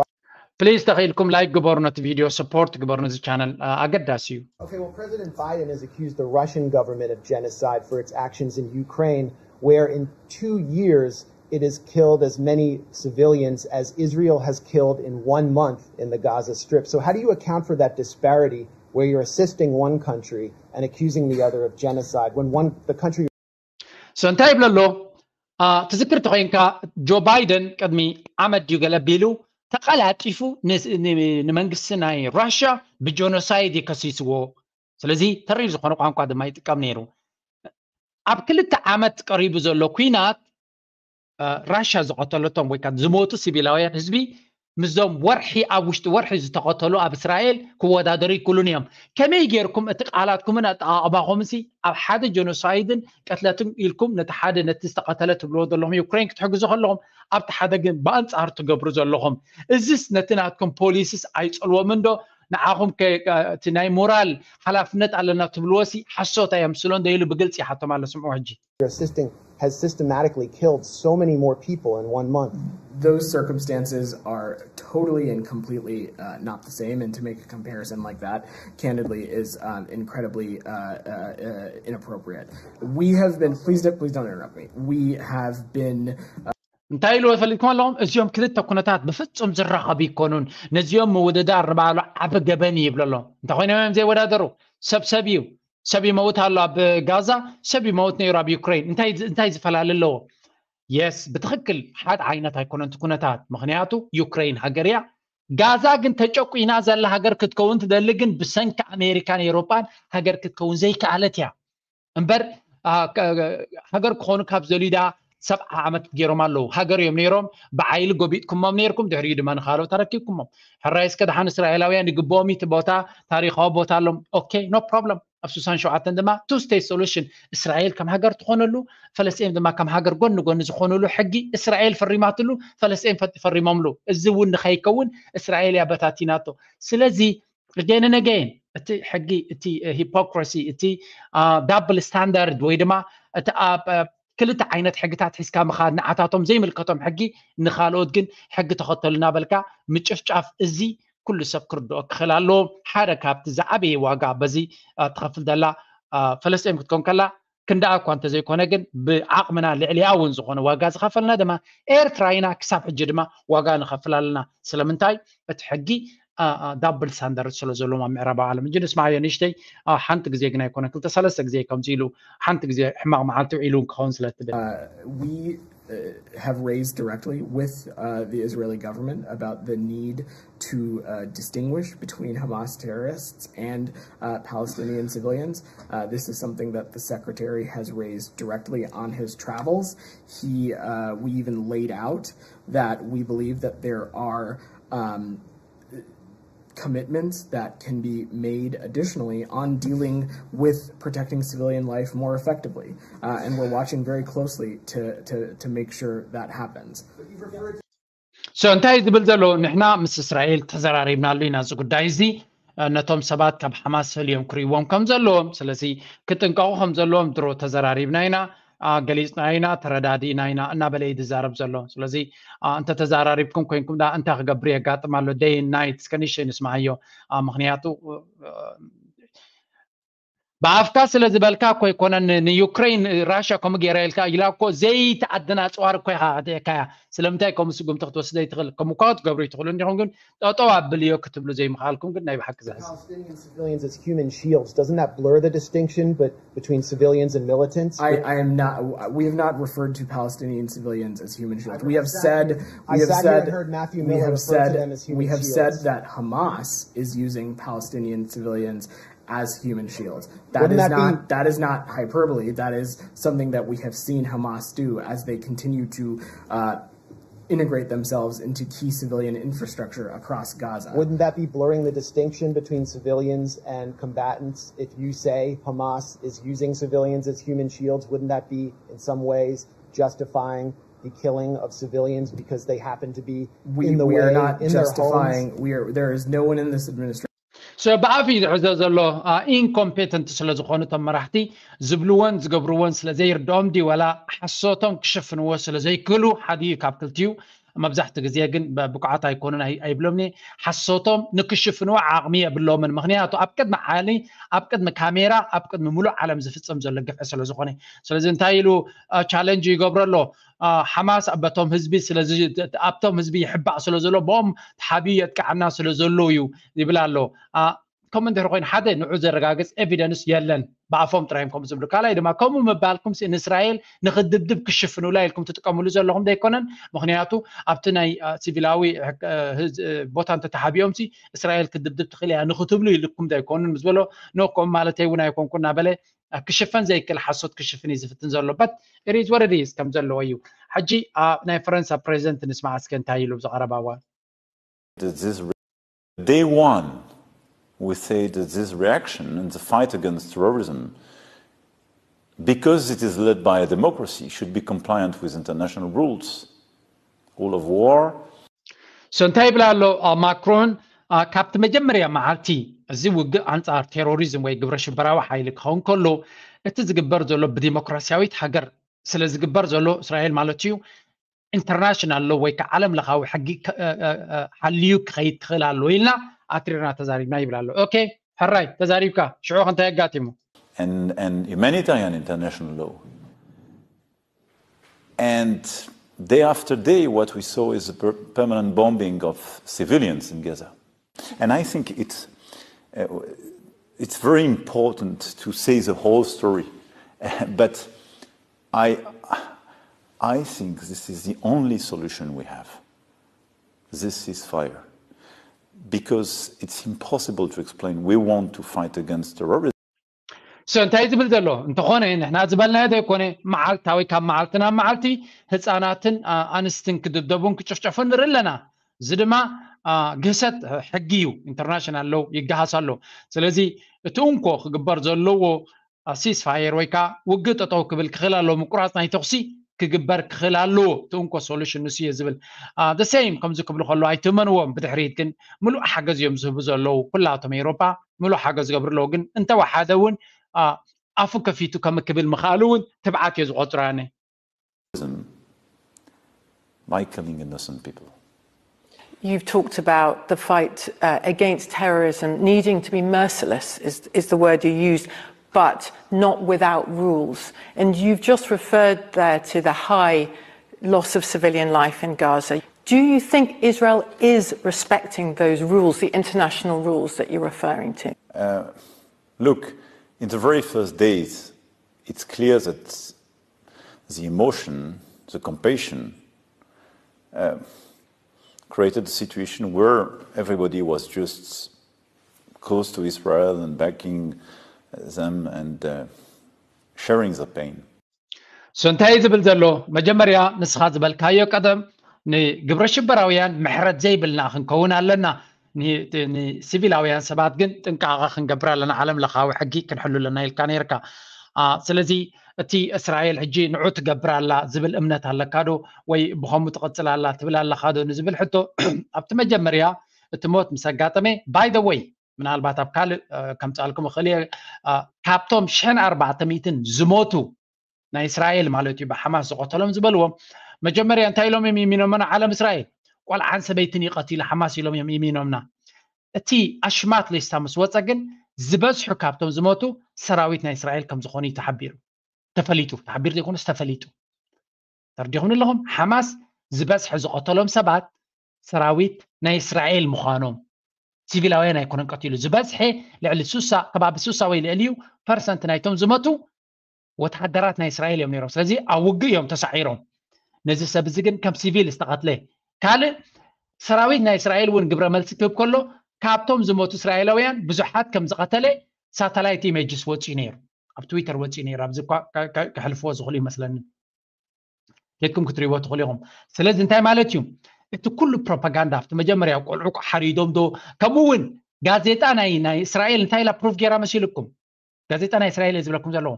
Please ተኺኢልኩም ላይክ ግበሩ ነቲ ቪድዮ ሰፖርት ግበሩ ነዚ ቻነል ኣገዳሲ እዩ። Okay, well, President Biden has accused the Russian government of genocide for its actions in Ukraine, where in two years it has killed as many civilians as Israel has killed in one month in the Gaza Strip. So, how do you account for that disparity where you're assisting one country and accusing the other of genocide when one the country So እንታይ ይብሎ ኣሎ? ትዝክር ተኮይንካ ጆ ባይደን ቅድሚ ዓመት ድዩ ገለ ኣቢሉ ተቀላጢፉ ንመንግስቲ ናይ ራሽያ ብጆኖሳይድ ይከሲስዎ። ስለዚ ተሪር ዝኾነ ቋንቋ ድማ ይጥቀም ነይሩ። ኣብ ክልተ ዓመት ቀሪቡ ዘሎ ኩናት ራሽያ ዝቀተለቶም ወይ ከዓ ዝሞቱ ሲቪላውያን ህዝቢ ምስዞም ወርሒ ኣብ ውሽጢ ወርሒ ዝተቀተሉ ኣብ እስራኤል ክወዳደሩ ይክእሉን እዮም። ከመይ ጌርኩም እቲ ቃላትኩምን ኣጠቃቅማኹምሲ ኣብ ሓደ ጀኖሳይድን ቀትለትን ኢልኩም ነቲ ሓደ ነቲ ዝተቀተለ ትብልዎ ዘለኹም ዩክሬን ክትሕግዙ ከለኹም ኣብቲ ሓደ ግን ብኣንጻር ትገብሩ ዘለኹም እዚስ ነቲ ናትኩም ፖሊሲስ ኣይጸልዎምን ዶ? ንዓኹም እቲ ናይ ሞራል ሓላፍነት ኣለና ትብልዎሲ ሓሶት ኣየምስሎን ዶ ኢሉ ብግልፂ ይሓቶም ኣሎ። ስምዑ ሕጂ። Assisting has systematically killed so many more people in one month. Those circumstances are totally and completely uh, not the same. And to make a comparison like that, candidly, is um, incredibly uh, uh, uh, inappropriate. We have been, please, don't- please don't interrupt me. We have been. Uh, እንታይ ኢልዎ ፈሊጥኩም ኣለኹም? እዚኦም ክልተ ኩነታት ብፍጹም ዝራኸቡ ይኮኑን። ነዚኦም ምውድዳር ንባዕሉ ዓቢ ገበን እዩ ይብሎ ኣሎ። እንታይ ኮይኖም እዮም ዘይወዳደሩ? ሰብ ሰብ እዩ። ሰብ ይመውት ኣሎ ኣብ ጋዛ፣ ሰብ ይመውት ነይሩ ኣብ ዩክሬን። እንታይ እንታይ ዝፈላለ ኣለዎ? የስ ብትኽክል ሓደ ዓይነት ኣይኮነን እቲ ኩነታት። ምክንያቱ ዩክሬን ሃገር እያ። ጋዛ ግን ተጨቁና ዘላ ሃገር ክትከውን ትደሊ፣ ግን ብሰንኪ ኣሜሪካን ኤውሮጳን ሃገር ክትከውን ዘይከኣለት እያ። እምበር ሃገር ክኾኑ ካብ ዘልዩ ደኣ ሰብዓ ዓመት ገይሮም ኣለዉ። ሃገር እዮም ነይሮም፣ ብዓይሊ ጎቢጥኩሞም ነይርኩም፣ ድሕሪኡ ድማ ንኻልኦት ኣረኪብኩሞም። ሕራይ እስከ ደሓን እስራኤላውያን ይግብኦም እዩ እቲ ቦታ፣ ታሪኻዊ ቦታ ኣሎም። ኦኬ፣ ኖ ፕሮብለም። ኣብ ስሳን ሸውዓተን ድማ ቱ ስቴት ሶሉሽን እስራኤል ከም ሃገር ትኾነሉ፣ ፈለስጤም ድማ ከም ሃገር ጎኒ ጎኒ ዝኾኑሉ ሕጊ እስራኤል ፈሪማትሉ፣ ፈለስጤም ፈሪሞምሉ። እዚ እውን ንኸይከውን እስራኤል እያ በታቲናቶ። ስለዚ again and again እቲ ሕጊ እቲ ሂፖክራሲ እቲ ዳብል ስታንዳርድ ወይ ድማ እቲ ክልተ ዓይነት ሕግታት ሒዝካ ምኻድ ንዓታቶም ዘይምልከቶም ሕጊ ንኻልኦት ግን ሕጊ ተኸተሉ እናበልካ ምጭፍጫፍ እዚ ኩሉ ሰብ ክርድኦ ክኽእል ኣለዎ። ሓደ ካብቲ ዝዓበየ ዋጋ በዚ ትኸፍል ዘላ ፈለስጤም ክትኮን ከላ ክንድኣ እኳ እንተዘይኮነ ግን ብዓቕምና ልዕሊኣ እውን ዝኾነ ዋጋ ዝኸፈልና ድማ ኤርትራ ኢና። ክሳብ ሕጂ ድማ ዋጋ ንኸፍል ኣለና። ስለምንታይ? እቲ ሕጊ ዳብል ስታንዳርድ ስለ ዘለዎም ኣብ ምዕራባዊ ዓለም እንጂ ንስማዓዮ ንእሽተይ ሓንቲ ግዜ ግን ኣይኮነ ክልተ ሰለስተ ግዜ ከምዚ ኢሉ ሓንቲ ግዜ ሕማቕ መዓልቲ ውዒሉ እውን ክኸውን ስለ ትብል we uh, have raised directly with uh, the Israeli government about the need to uh, distinguish between Hamas terrorists and uh, Palestinian civilians. Uh, this is something that the secretary has raised directly on his travels. He, uh, we even laid out that we believe that there are um, commitments that can be made additionally on dealing with protecting civilian life more effectively. Uh, and we're watching very closely to, to, to make sure that happens. So እንታይ ዝብል ዘሎ ንሕና ምስ እስራኤል ተዘራሪብናሉ ኢና እዚ ጉዳይ እዚ ነቶም ሰባት ካብ ሓማስ ህልዮም ክርእዎም ከም ዘለዎም ስለዚ ክጥንቀቑ ከም ዘለዎም ድሮ ተዘራሪብና ኢና። ገሊፅና ኢና፣ ተረዳዲእና ኢና እናበለ እዩ ዝዛረብ ዘሎ። ስለዚ እንተተዛራሪብኩም ኮይንኩም ዳ እንታይ ክገብር የጋጥም ኣሎ? ደይ ናይት እስከ ንእሽተይ ንስማዓዮ። ምክንያቱ ብኣፍካ ስለ ዝበልካ እኮ ኣይኮነን። ንዩክሬን ራሽያ ከምኡ ገይራ ኢልካ ኢላ እኮ ዘይትኣድን ኣፅዋር እኮ ኢኻ ኣእትየካያ። ስለምንታይ ከምኡ ስጉምቲ ክትወስድ ዘይትኽእል? ከምኡ እኳ ክትገብሩ ይትኽእሉ እንዲኹም፣ ግን ጠጠው ኣብልዮ ክትብሉ ዘይምኽኣልኩም ግን ናይ ብሓቂ ዘሕዝን። Palestinian civilians as human shields, doesn't that blur the distinction but between civilians and militants? I, I am not. We have not referred to Palestinian civilians as human shields. We have said. I We have sat here said. and heard Matthew We Miller have refer said. to them as human We have shields. Said that Hamas is using Palestinian civilians as human shields. That Wouldn't is that be- not. That is not hyperbole. That is something that we have seen Hamas do as they continue to uh, integrate themselves into key civilian infrastructure across Gaza. Wouldn't that be blurring the distinction between civilians and combatants? If you say Hamas is using civilians as human shields, wouldn't that be in some ways justifying the killing of civilians because they happen to be We, in the we way are not in their justifying. Homes? We are. There is no one in this administration. So ብኣፍ እዩ ዝሕዞ ዘሎ። ኢንኮምፔተንት ስለ ዝኾኑ እቶም መራሕቲ ዝብልዎን ዝገብርዎን ስለ ዘይርድኦም ድዩ፣ ዋላ ሓሶቶም ክሽፍንዎ ስለ ዘይክእሉ? ሓደ እዩ ካብ ክልቲኡ። መብዛሕትኡ ግዜ ግን ብቁዓት ኣይኮኑን ኣይብሎም። ሓሶቶም ንክሽፍንዎ ዓቕሚ የብሎምን። ምክንያቱ ኣብ ቅድሚ ዓሊ፣ ኣብ ቅድሚ ካሜራ፣ ኣብ ቅድሚ ሙሉእ ዓለም ዝፍፀም ዘሎ ግፍዒ ስለ ዝኾነ። ስለዚ እንታይ ኢሉ ቻለንጅ ይገብሮ ኣሎ? ሓማስ በቶም ህዝቢ ስለዚ ኣብቶም ህዝቢ ይሕባእ ስለ ዘሎ ብኦም ተሓቢኡ የጥቃዓና ስለ ዘሎ እዩ ይብል ኣሎ። ከምኡ እንድሕር ኮይኑ ሓደ ንዑ ዘረጋግፅ ኤቪደንስ የለን፣ ብኣፎም ጥራይ እዮም ከምኡ ዝብሉ። ካልኣይ ድማ ከምኡ ምባልኩም ንእስራኤል ንክድብድብ ክሽፍኑላ ኢልኩም ትጥቀምሉ ዘለኹም ዘይኮነን። ምክንያቱ ኣብቲ ናይ ሲቪላዊ ቦታ እንተተሓቢኦም እስራኤል ክድብድብ ትኽእል እያ ንክትብሉ ኢልኩም ዘይኮኑን ምስ በሎ ኖ ከምኡ ማለተይ እውን ኣይኮንኩ እናበለ ክሽፈን ዘይክእል ሓሶት ክሽፍን እዩ ዝፍትን ዘሎ። But it is what it is ከም ዘለዎ እዩ። ሕጂ ናይ ፈረንሳ ፕሬዚደንት ንስማዕ እስከ እንታይ ኢሉ ብዝቐረባ እዋን። That this re- day one, we say that this reaction and the fight against terrorism, because it is led by a democracy, should be compliant with international rules, rule of war. So እንታይ ይብል ኣሎ ማክሮን? ካብቲ መጀመርያ መዓልቲ እዚ ውግእ ኣንጻር ቴሮሪዝም ወይ ግብረ ሽበራዊ ሓይሊ ክኸውን ከሎ እቲ ዝግበር ዘሎ ብዲሞክራሲያዊት ሃገር ስለ ዝግበር ዘሎ እስራኤል ማለት እዩ ኢንተርናሽናል ሎ ወይ ከዓ ዓለም ለኻዊ ሕጊ ሓልዩ ክኸይድ ክኽእል ኣለዎ ኢልና ኣትሪርና ተዛሪብና ይብል ኣሎ። ኦኬ ሕራይ ተዛሪብካ ሽዑ እንታይ ኣጋጢሙ? And, and humanitarian international law. And day after day, what we saw is a per- permanent bombing of civilians in Gaza. And I think it's, uh, it's very important to say the whole story. But I, I think this is the only solution we have, this ceasefire. Because it's impossible to explain. We want to fight against terrorism. So እንታይ ዝብል ዘሎ እንተኾነ ንሕና ዝበልናዮ ዘይኮነ መዓልታዊ ካብ መዓልቲ ናብ መዓልቲ ህፃናትን ኣንስትን ክድብደቡን ክጭፍጨፉን ንርኢ ኣለና። እዚ ድማ ግህሰት ሕጊ እዩ። ኢንተርናሽናል ሎው ይገሃስ ኣሎ። ስለዚ እቲ እንኮ ክግበር ዘለዎ ሲስፋየር ወይ ከዓ ውግእ ጠጠው ክብል ክኽእል ኣለዎ። ምቁራፅ ናይ ተኩሲ ክግበር ክኽእል ኣለዎ። እቲ እንኮ ሶሉሽን ንሱ እየ ዝብል። The same ከምዚ ክብሉ ከሎ ኣይትመንዎም። ብድሕሪት ግን ምሉእ ሓገዝ እዮም ዝህቡ ዘለዉ ኩላቶም ኤሮፓ ምሉእ ሓገዝ ዝገብሩ ኣለዉ። ግን እንተወሓደ እውን ኣፉ ከፊቱ ከም ክብል ምኽኣሉ እውን ትብዓት እየ ዝቆፅሮ ኣነ። By killing innocent people. You've talked about the fight uh, against terrorism needing to be merciless, is, is the word you used, but not without rules. And you've just referred there to the high loss of civilian life in Gaza. Do you think Israel is respecting those rules, the international rules that you're referring to? Uh, look, in the very first days, it's clear that the emotion, the compassion, uh, created a situation where everybody was just close to Israel and backing them and uh, sharing the pain. So እንታይ ዝብል ዘሎ መጀመርያ ንስኻ ዝበልካዮ ቀደም ንግብረ ሽበራውያን ምሕረት ዘይብልና ክንከውን ኣለና። ንሲቪላውያን ሰባት ግን ጥንቃቐ ክንገብር ኣለና፣ ዓለም ለኻዊ ሕጊ ክንሕሉ ኣለና ኢልካ ነይርካ። ስለዚ እቲ እስራኤል ሕጂ ንዑ ትገብር ኣላ ዝብል እምነት ኣለካ ዶ ወይ ብኸምኡ ትቕፅል ኣላ ትብል ኣለኻ ዶ ንዝብል ሕቶ ኣብቲ መጀመርያ እቲ ሞት ምስ ኣጋጠመ by the way ምናልባት ኣብ ካልእ ከምፃልኩም እኽእል እየ ካብቶም ሽሕን ኣርባዕተ ሚእትን ዝሞቱ ናይ እስራኤል ማለት እዩ ብሓማስ ዝቐተሎም ዝበልዎም መጀመርያ እንታይ ኢሎም እዮም ይሚኖምና ዓለም እስራኤል ቆልዓን ሰበይትን ይቐትሉ ሓማስ ኢሎም እዮም ይሚኖምና። እቲ ኣሽማት ሌስታ ምስ ወፀ ግን ዝበዝሑ ካብቶም ዝሞቱ ሰራዊት ናይ እስራኤል ከም ዝኾኑ እዩ ተሓቢሩ። ተፈሊጡ ተሓቢሩ ዘይኮነስ ተፈሊጡ። ተረዲኹም ኣለኹም ሓማስ ዝበዝሐ ዝቐተሎም ሰባት ሰራዊት ናይ እስራኤል ምዃኖም ሲቪላውያን ኣይኮነን ቀቲሉ ዝበዝሐ ልዕሊ ሱሳ ከባቢ ሱሳ ወይ ልዕሊዩ ፐርሰንት ናይቶም ዝመቱ ወተሃደራት ናይ እስራኤል እዮም ነይሮም ስለዚ ኣብ ውግእ እዮም ተሳዒሮም። ነዚ ሰብ እዚ ግን ከም ሲቪል ዝተቐትለ ካልእ ሰራዊት ናይ እስራኤል እውን ግብረ መልሲ ክህብ ከሎ ካብቶም ዝሞቱ እስራኤላውያን ብዙሓት ከም ዝቐተለ ሳተላይት ኢሜጅስ ወፅኡ ነይሩ። ኣብ ትዊተር ወፅኡ ነይሩ ኣብዚ እኳ ከሕልፍዎ ዝኽእሉ ይመስለኒ። ኬድኩም ክትሪእዎ ትኽእሉ ኢኹም። ስለዚ እንታይ ማለት እዩ? እቲ ኩሉ ፕሮፓጋንዳ ኣብቲ መጀመርያ ቆልዑ ሓሪዶም ዶ ከምኡ እውን ጋዜጣ ናይ ናይ እስራኤል እንታይ ኢላ ፕሩፍ ገይራ መሲልኩም? ጋዜጣ ናይ እስራኤል እየ ዝብለኩም ዘለኹ።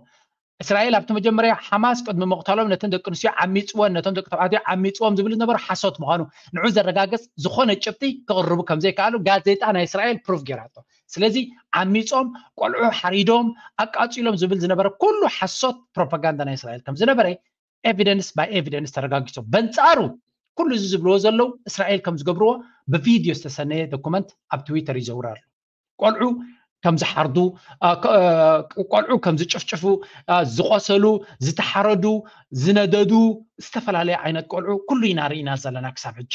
እስራኤል ኣብቲ መጀመርያ ሓማስ ቅድሚ ምቕታሎም ነተን ደቂ ኣንስትዮ ዓሚፅወን ነቶም ደቂ ተባዕትዮ ዓሚፅዎም ዝብል ዝነበሩ ሓሶት ምዃኑ ንዑ ዘረጋግፅ ዝኾነ ጭብጢ ክቕርቡ ከም ዘይከኣሉ ጋዜጣ ናይ እስራኤል ፕሩፍ ገይራቶ። ስለዚ ዓሚፆም ቆልዑ ሓሪዶም ኣቃፂሎም ዝብል ዝነበረ ኩሉ ሓሶት ፕሮፓጋንዳ ናይ እስራኤል ከም ዝነበረ ኤቪደንስ ባይ ኤቪደንስ ተረጋጊፆም። በንፃሩ ኩሉ እዚ ዝብልዎ ዘለዉ እስራኤል ከም ዝገብርዎ ብቪድዮ ዝተሰነየ ዶኩመንት ኣብ ትዊተር ይዘውር ኣሎ። ቆልዑ ከም ዝሓርዱ ቆልዑ ከም ዝጭፍጭፉ ዝቆሰሉ ዝተሓረዱ ዝነደዱ ዝተፈላለየ ዓይነት ቆልዑ ኩሉ ኢና ርኢና ዘለና ክሳብ ሕጂ።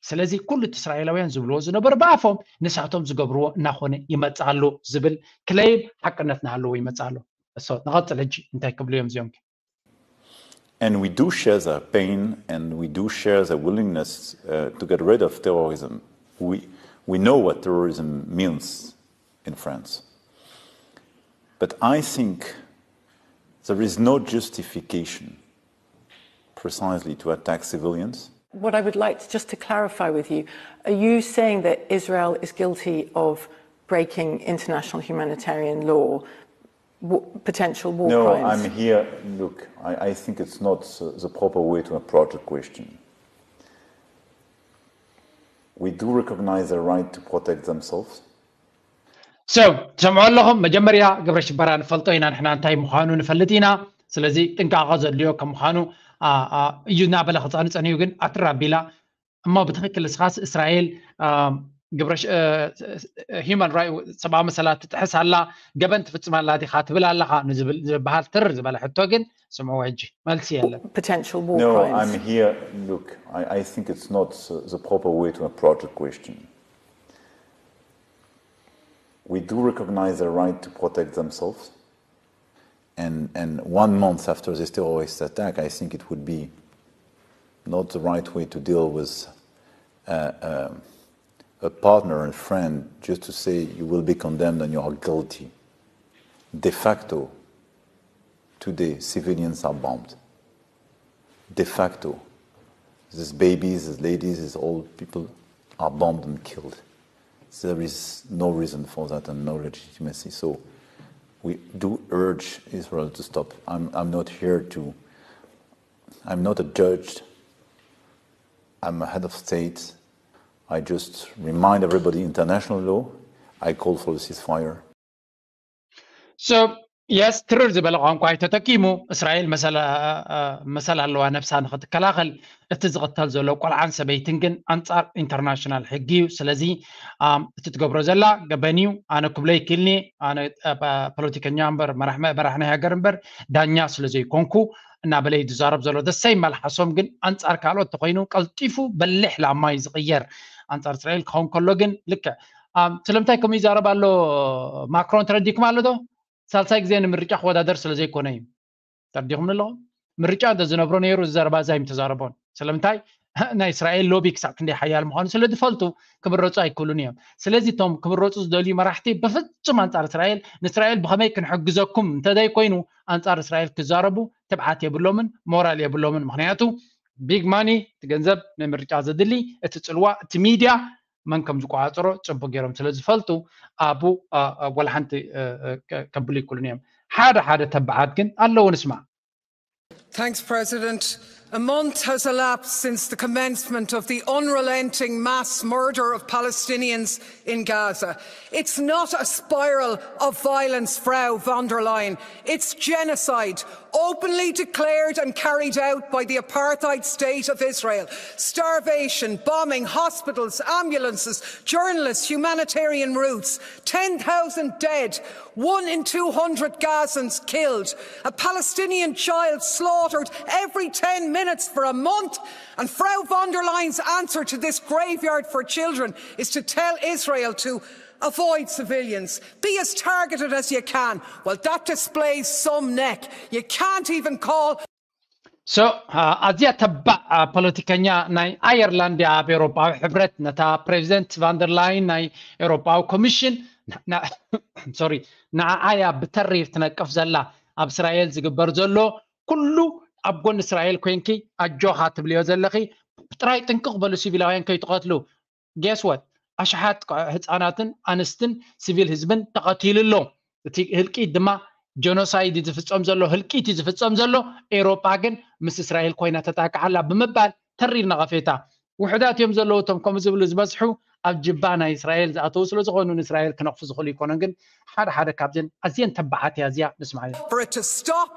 ስለዚ ኩሉ እቲ እስራኤላውያን ዝብልዎ ዝነበሩ ብኣፎም ንሳቶም ዝገብርዎ እናኾነ ይመፅእ ኣሎ ዝብል ክለይም ሓቅነት እናሃለዎ ይመፅእ ኣሎ። እሶ ንቐፅል ሕጂ እንታይ ክብሉ እዮም እዚኦም? And we do share their pain and we do share their willingness uh, to get rid of terrorism. We, we know what terrorism means in France. But I think there is no justification precisely to attack civilians. What I would like to, just to clarify with you, are you saying that Israel is guilty of breaking international humanitarian law, w- potential war No, crimes? I'm here. Look, I, I think it's not uh, the proper way to approach the question. We do recognize their right to protect themselves. So ትሰምዑ ኣለኹም። መጀመርያ ግብረ ሽበራ ንፈልጦ ኢና፣ ንሕና እንታይ ምዃኑ ንፈልጥ ኢና። ስለዚ ጥንቃቐ ዘድልዮ ከም ምዃኑ እዩ እናበለ ክፀንፀን እዩ። ግን ኣትራቢላ እሞ ብትክክል እስኻስ እስራኤል ግብረ ሂማን ራይት ሰብኣዊ መሰላት ትጥሕስ ኣላ፣ ገበን ትፍፅም ኣላ ዲኻ ትብል ኣለኻ ንዝብል ዝበሃል ትር ዝበለ ሕቶ ግን ስምዑ ሕጂ መልሲ የለን። Potential war No, crimes. I'm here. Look, I, I think it's not uh, the proper way to approach the question. We do recognize their right to protect themselves. And, and one month after this terrorist attack, I think it would be not the right way to deal with uh, um, a partner and friend just to say you will be condemned and you are guilty. De facto, today, civilians are bombed. De facto, these babies, these ladies, these old people are bombed and killed. There is no reason for that and no legitimacy. So we do urge Israel to stop. I'm, I'm not here to, I'm not a judge. I'm a head of state. I just remind everybody international law. I call for the ceasefire. So yes ትርር ዝበለ ቋንቋ ተጠቂሙ። እስራኤል መሰል ኣለዋ ነብሳ ንክትከላኸል። እቲ ዝቕተል ዘሎ ቆልዓን ሰበይትን ግን ኣንፃር ኢንተርናሽናል ሕጊ እዩ። ስለዚ እቲ ትገብሮ ዘላ ገበን እዩ። ኣነ ክብሎ ይክእልኒ። ኣነ ፖለቲከኛ እምበር መራሕ ናይ ሃገር እምበር ዳኛ ስለዘይኮንኩ እናበለ እዩ ዝዛረብ ዘሎ። ደሰይ መልሓሶም ግን ኣንፃር ካልኦት ተኮይኑ ቀልጢፉ በሊሕ ላማ እዩ ዝቕየር። ኣንፃር እስራኤል ክኸውን ከሎ ግን ልክዕ ስለምንታይ ከምኡ ይዛረብ ኣሎ? ማክሮን ተረዲኩም ኣሎ ዶ? ሳልሳይ ግዜ ንምርጫ ክወዳደር ስለዘይኮነ እዩ። ተረዲኹም ኣለኹም? ምርጫ እንተ ዝነብሮ ነይሩ እዚ ዘረባ እዛ ኣይምተዛረቦን። ስለምንታይ ናይ እስራኤል ሎቢ ክሳብ ክንደይ ሓያል ምዃኑ ስለ ዝፈልጡ ክምረፁ ኣይክእሉን እዮም። ስለዚ እቶም ክምረፁ ዝደልዩ መራሕቲ ብፍፁም ኣንፃር እስራኤል ንእስራኤል ብኸመይ ክንሕግዘኩም እንተዘይኮይኑ ኣንፃር እስራኤል ክዛረቡ ትብዓት የብሎምን፣ ሞራል የብሎምን። ምክንያቱ ቢግ ማኒ እቲ ገንዘብ ንምርጫ ዘድሊ እቲ ፅልዋ እቲ ሚድያ መን ከም ዝቆፃፀሮ ፅቡቅ ገይሮም ስለ ዝፈልጡ ኣብኡ ወላ ሓንቲ ከብሉ ይክእሉን እዮም። ሓደ ሓደ ተባዓት ግን ኣለዉ ንስማዕ። Thanks, President. A month has elapsed since the commencement of the unrelenting mass murder of Palestinians in Gaza. It's not a spiral of violence, Frau von der Leyen. It's genocide, openly declared and carried out by the apartheid state of Israel. Starvation, bombing hospitals, ambulances, journalists, humanitarian routes. Ten thousand dead, one in two hundred Gazans killed, a Palestinian child slaughtered every ten minutes for a month. And Frau von der Leyen's answer to this graveyard for children is to tell Israel to avoid civilians, be as targeted as you can. Well, that displays some neck. You can't even call So ኣዝያ ተባዕ ፖለቲከኛ ናይ ኣየርላንድ እያ ኣብ ኤውሮጳዊ ሕብረት። ነታ ፕሬዚደንት ቫንደርላይን ናይ ኤውሮጳዊ ኮሚሽን፣ ሶሪ፣ ንዓኣ እያ ብተሪር ትነቅፍ ዘላ። ኣብ እስራኤል ዝግበር ዘሎ ኩሉ ኣብ ጎኒ እስራኤል ኮይንኪ ኣጆኻ ትብልዮ ዘለኺ። ጥራይ ጥንቅቕ በሉ፣ ሲቪላውያን ከይትቐትሉ። ጌስወት፣ ኣሽሓት ህፃናትን ኣንስትን ሲቪል ህዝብን ተቐቲሉ ኣሎ። እቲ ህልቂት ድማ ጀኖሳይድ እዩ ዝፍፀም ዘሎ፣ ህልቂት እዩ ዝፍፀም ዘሎ። ኤውሮጳ ግን ምስ እስራኤል ኮይና ተጣቅዓላ ብምባል ተሪር ነቐፌታ። ውሕዳት እዮም ዘለዉ እቶም ከምኡ ዝብሉ ዝበዝሑ። ኣብ ጅባ ናይ እስራኤል ዝኣተዉ ስለ ዝኾኑ ንእስራኤል ክነቕፉ ዝኽእሉ ይኮኑን፣ ግን ሓደ ሓደ ካብዘን ኣዝየን ተባዓት እያ እዚኣ። ንስማዕ። For it to stop,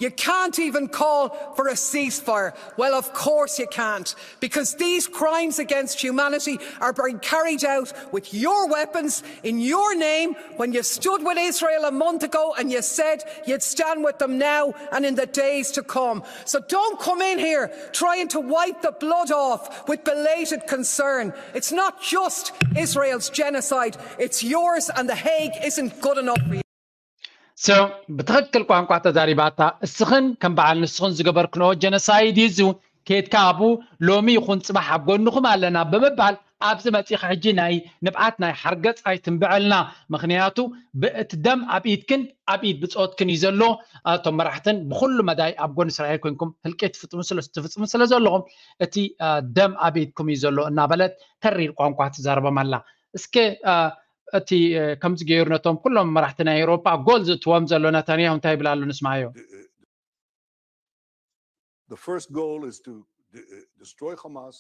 you can't even call for a ceasefire. Well, of course you can't, because these crimes against humanity are being carried out with your weapons in your name. When you stood with Israel a month ago and you said you'd stand with them now and in the days to come. So don't come in here trying to wipe the blood off with belated concern. It's not just Israel's genocide, it's yours, and The Hague isn't good enough for you. So ብትኽክል ቋንቋ ተዛሪባታ። እስኽን ከም በዓል ንስኽን ዝገበርክንኦ ጀነሳይድ እዩ። ኬድካ ኣብኡ ሎሚ ይኹን ፅባሕ ኣብ ጎንኹም ኣለና ብምባል ኣብዚ መፂኻ ሕጂ ናይ ንብዓት ናይ ሓርገፅ ኣይትንብዐልና። ምክንያቱ ብእቲ ደም ኣብ ኢድክን ኣብ ኢድ ብፆትክን እዩ ዘሎ። እቶም መራሕትን ብኩሉ መዳይ ኣብ ጎን እስራኤል ኮንኩም ህልቂት ትፍፅሙ ስለ ዘለኹም እቲ ደም ኣብ ኢድኩም እዩ ዘሎ እናበለት ተሪር ቋንቋ ትዛረቦም ኣላ። እስከ እቲ ከምዚ ገይሩ ነቶም ኩሎም መራሕቲ ናይ ኤውሮጳ ጎል ዝእትዎም ዘሎ ነታንያሁ እንታይ ይብል ኣሎ ንስማዮ። The first goal is to d- uh, destroy Hamas,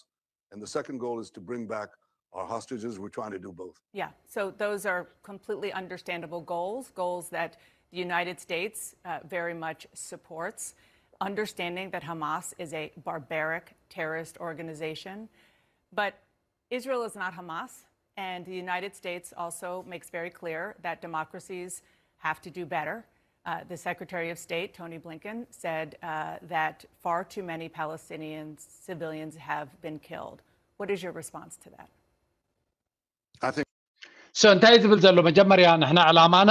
and the second goal is to bring back our hostages. We're trying to do both. Yeah, so those are completely understandable goals, goals that the United States uh, very much supports, understanding that Hamas is a barbaric terrorist organization. But Israel is not Hamas, and the United States also makes very clear that democracies have to do better. Uh, the Secretary of State, Tony Blinken, said uh, that far too many Palestinian civilians have been killed. What is your response to that? I think So እንታይ ዝብል ዘሎ? መጀመርያ ንሕና ዕላማና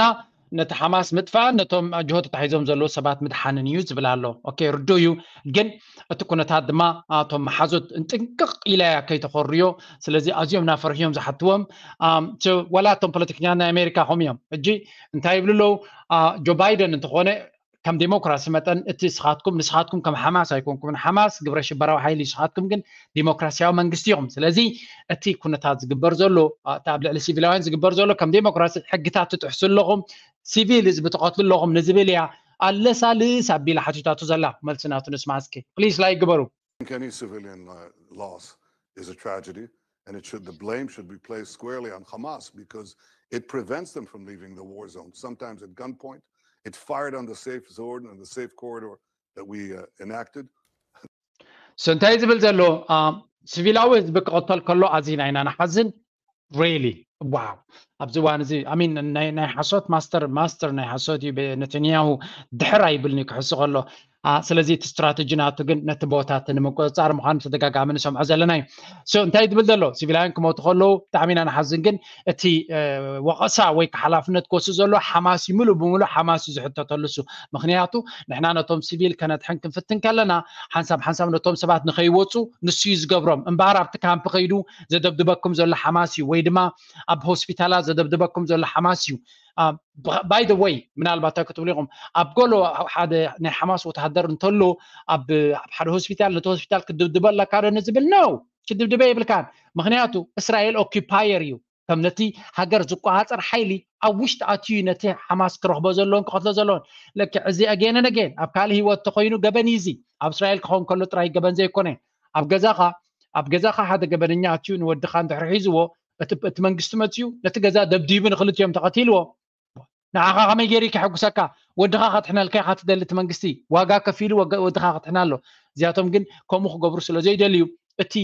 ነቲ ሓማስ ምጥፋእን ነቶም ጅሆ ተታሒዞም ዘለዉ ሰባት ምድሓንን እዩ ዝብል ኣሎ። ኦኬ፣ ርዱእ እዩ። ግን እቲ ኩነታት ድማ እቶም መሓዙት እንጥንቅቕ ኢላ እያ ከይተኸርዮ። ስለዚ ኣዝዮም ናፈርሕዮም ዝሓትዎም። ዋላ እቶም ፖለቲከኛ ናይ ኣሜሪካ ከምኡ እዮም። ሕጂ እንታይ ይብሉ ኣለዉ? ጆ ባይደን እንተኾነ ከም ዴሞክራሲ መጠን እቲ ስኻትኩም ንስኻትኩም ከም ሓማስ ኣይኮንኩምን። ሓማስ ግብረ ሽበራዊ ሓይሊ፣ ስኻትኩም ግን ዴሞክራሲያዊ መንግስቲ ኢኹም። ስለዚ እቲ ኩነታት ዝግበር ዘሎ እቲ ኣብ ልዕሊ ሲቪላውያን ዝግበር ዘሎ ከም ዴሞክራሲ ሕግታት ትጥሕሱ ኣለኹም፣ ሲቪል ህዝቢ ትቐትሉ ኣለኹም ንዝብል እያ ኣለሳልስ ኣቢላ ሓቲታቱ ዘላ። መልሲ ናቱ ንስማ እስኪ ፕሊስ ላይክ ግበሩ። Any civilian uh, loss is a tragedy, and it should the blame should be placed squarely on Hamas because it prevents them from leaving the war zone. Sometimes at gunpoint, it fired on the safe zone and the safe corridor that we uh, enacted. So እንታይ ዝብል ዘሎ? ሲቪላዊ ህዝቢ ክቐተል ከሎ ኣዚና ኢና ንሓዝን። ሪሊ ዋው። ኣብዚ እዋን እዚ ኣሚን ናይ ሓሶት ማስተር ማስተር ናይ ሓሶት እዩ ነተንያሁ። ድሕር ኣይብልኒ ክሕሱ ከሎ። ስለዚ እቲ ስትራተጂ ናቱ ግን ነቲ ቦታ እቲ ንምቁፅፃር ምዃኑ ተደጋጋሚ ንሰምዖ ዘለና እዩ። So እንታይ ዝብል ዘሎ? ሲቪላውያን ክሞቱ ከለዉ ብጣዕሚ ኢና ንሓዝን፣ ግን እቲ ወቐሳ ወይ ሓላፍነት ክወስድ ዘሎ ሓማስ እዩ። ምሉእ ብምሉእ ሓማስ እዩ ዝሕተተሉ እሱ። ምክንያቱ ንሕና ነቶም ሲቪል ከነድሕን ክንፍትን ከለና ሓንሳብ ሓንሳብ ነቶም ሰባት ንኸይወፁ ንሱ እዩ ዝገብሮም። እምበኣር ኣብቲ ካምፕ ከይዱ ዘደብድበኩም ዘሎ ሓማስ እዩ፣ ወይ ድማ ኣብ ሆስፒታላት ዘደብድበኩም ዘሎ ሓማስ እዩ። By the way ምናልባት እንታይ ክትብሉ ኢኹም? ኣብ ጎሎ ሓደ ናይ ሓማስ ወተሃደር እንተሎ ኣብ ሓደ ሆስፒታል ነቲ ሆስፒታል ክድብድበ ኣለካ ዶ ንዝብል ነው ክድብድበ የብልካን። ምክንያቱ እስራኤል ኦኪፓየር እዩ። ከም ነቲ ሃገር ዝቆፃፀር ሓይሊ ኣብ ውሽጢ ኣትዩ ነቲ ሓማስ ክረኽቦ ዘለዎን ክቐትሎ ዘለዎን። ልክዕ እዚ ኣጌን ኣጌን ኣብ ካልእ ህይወት ተኮይኑ ገበን እዩ እዚ። ኣብ እስራኤል ክኸውን ከሎ ጥራይ ገበን ዘይኮነ፣ ኣብ ገዛኻ ኣብ ገዛኻ ሓደ ገበነኛ ኣትዩ ንወድኻ እንድሕር ሒዝዎ፣ እቲ እቲ መንግስቲ መፅዩ ነቲ ገዛ ደብዲቡ ንክልቲኦም ተቐቲልዎ። ንዓኻ ከመይ ገይሩ ከሐጉሰካ? ወድኻ ከድሕነልካ ኢኻ ትደሊ፣ እቲ መንግስቲ ዋጋ ከፊሉ ወገ- ወድኻ ከድሕና ኣሎ። እዚኣቶም ግን ከምኡ ክገብሩ ስለ ዘይደልዩ፣ እቲ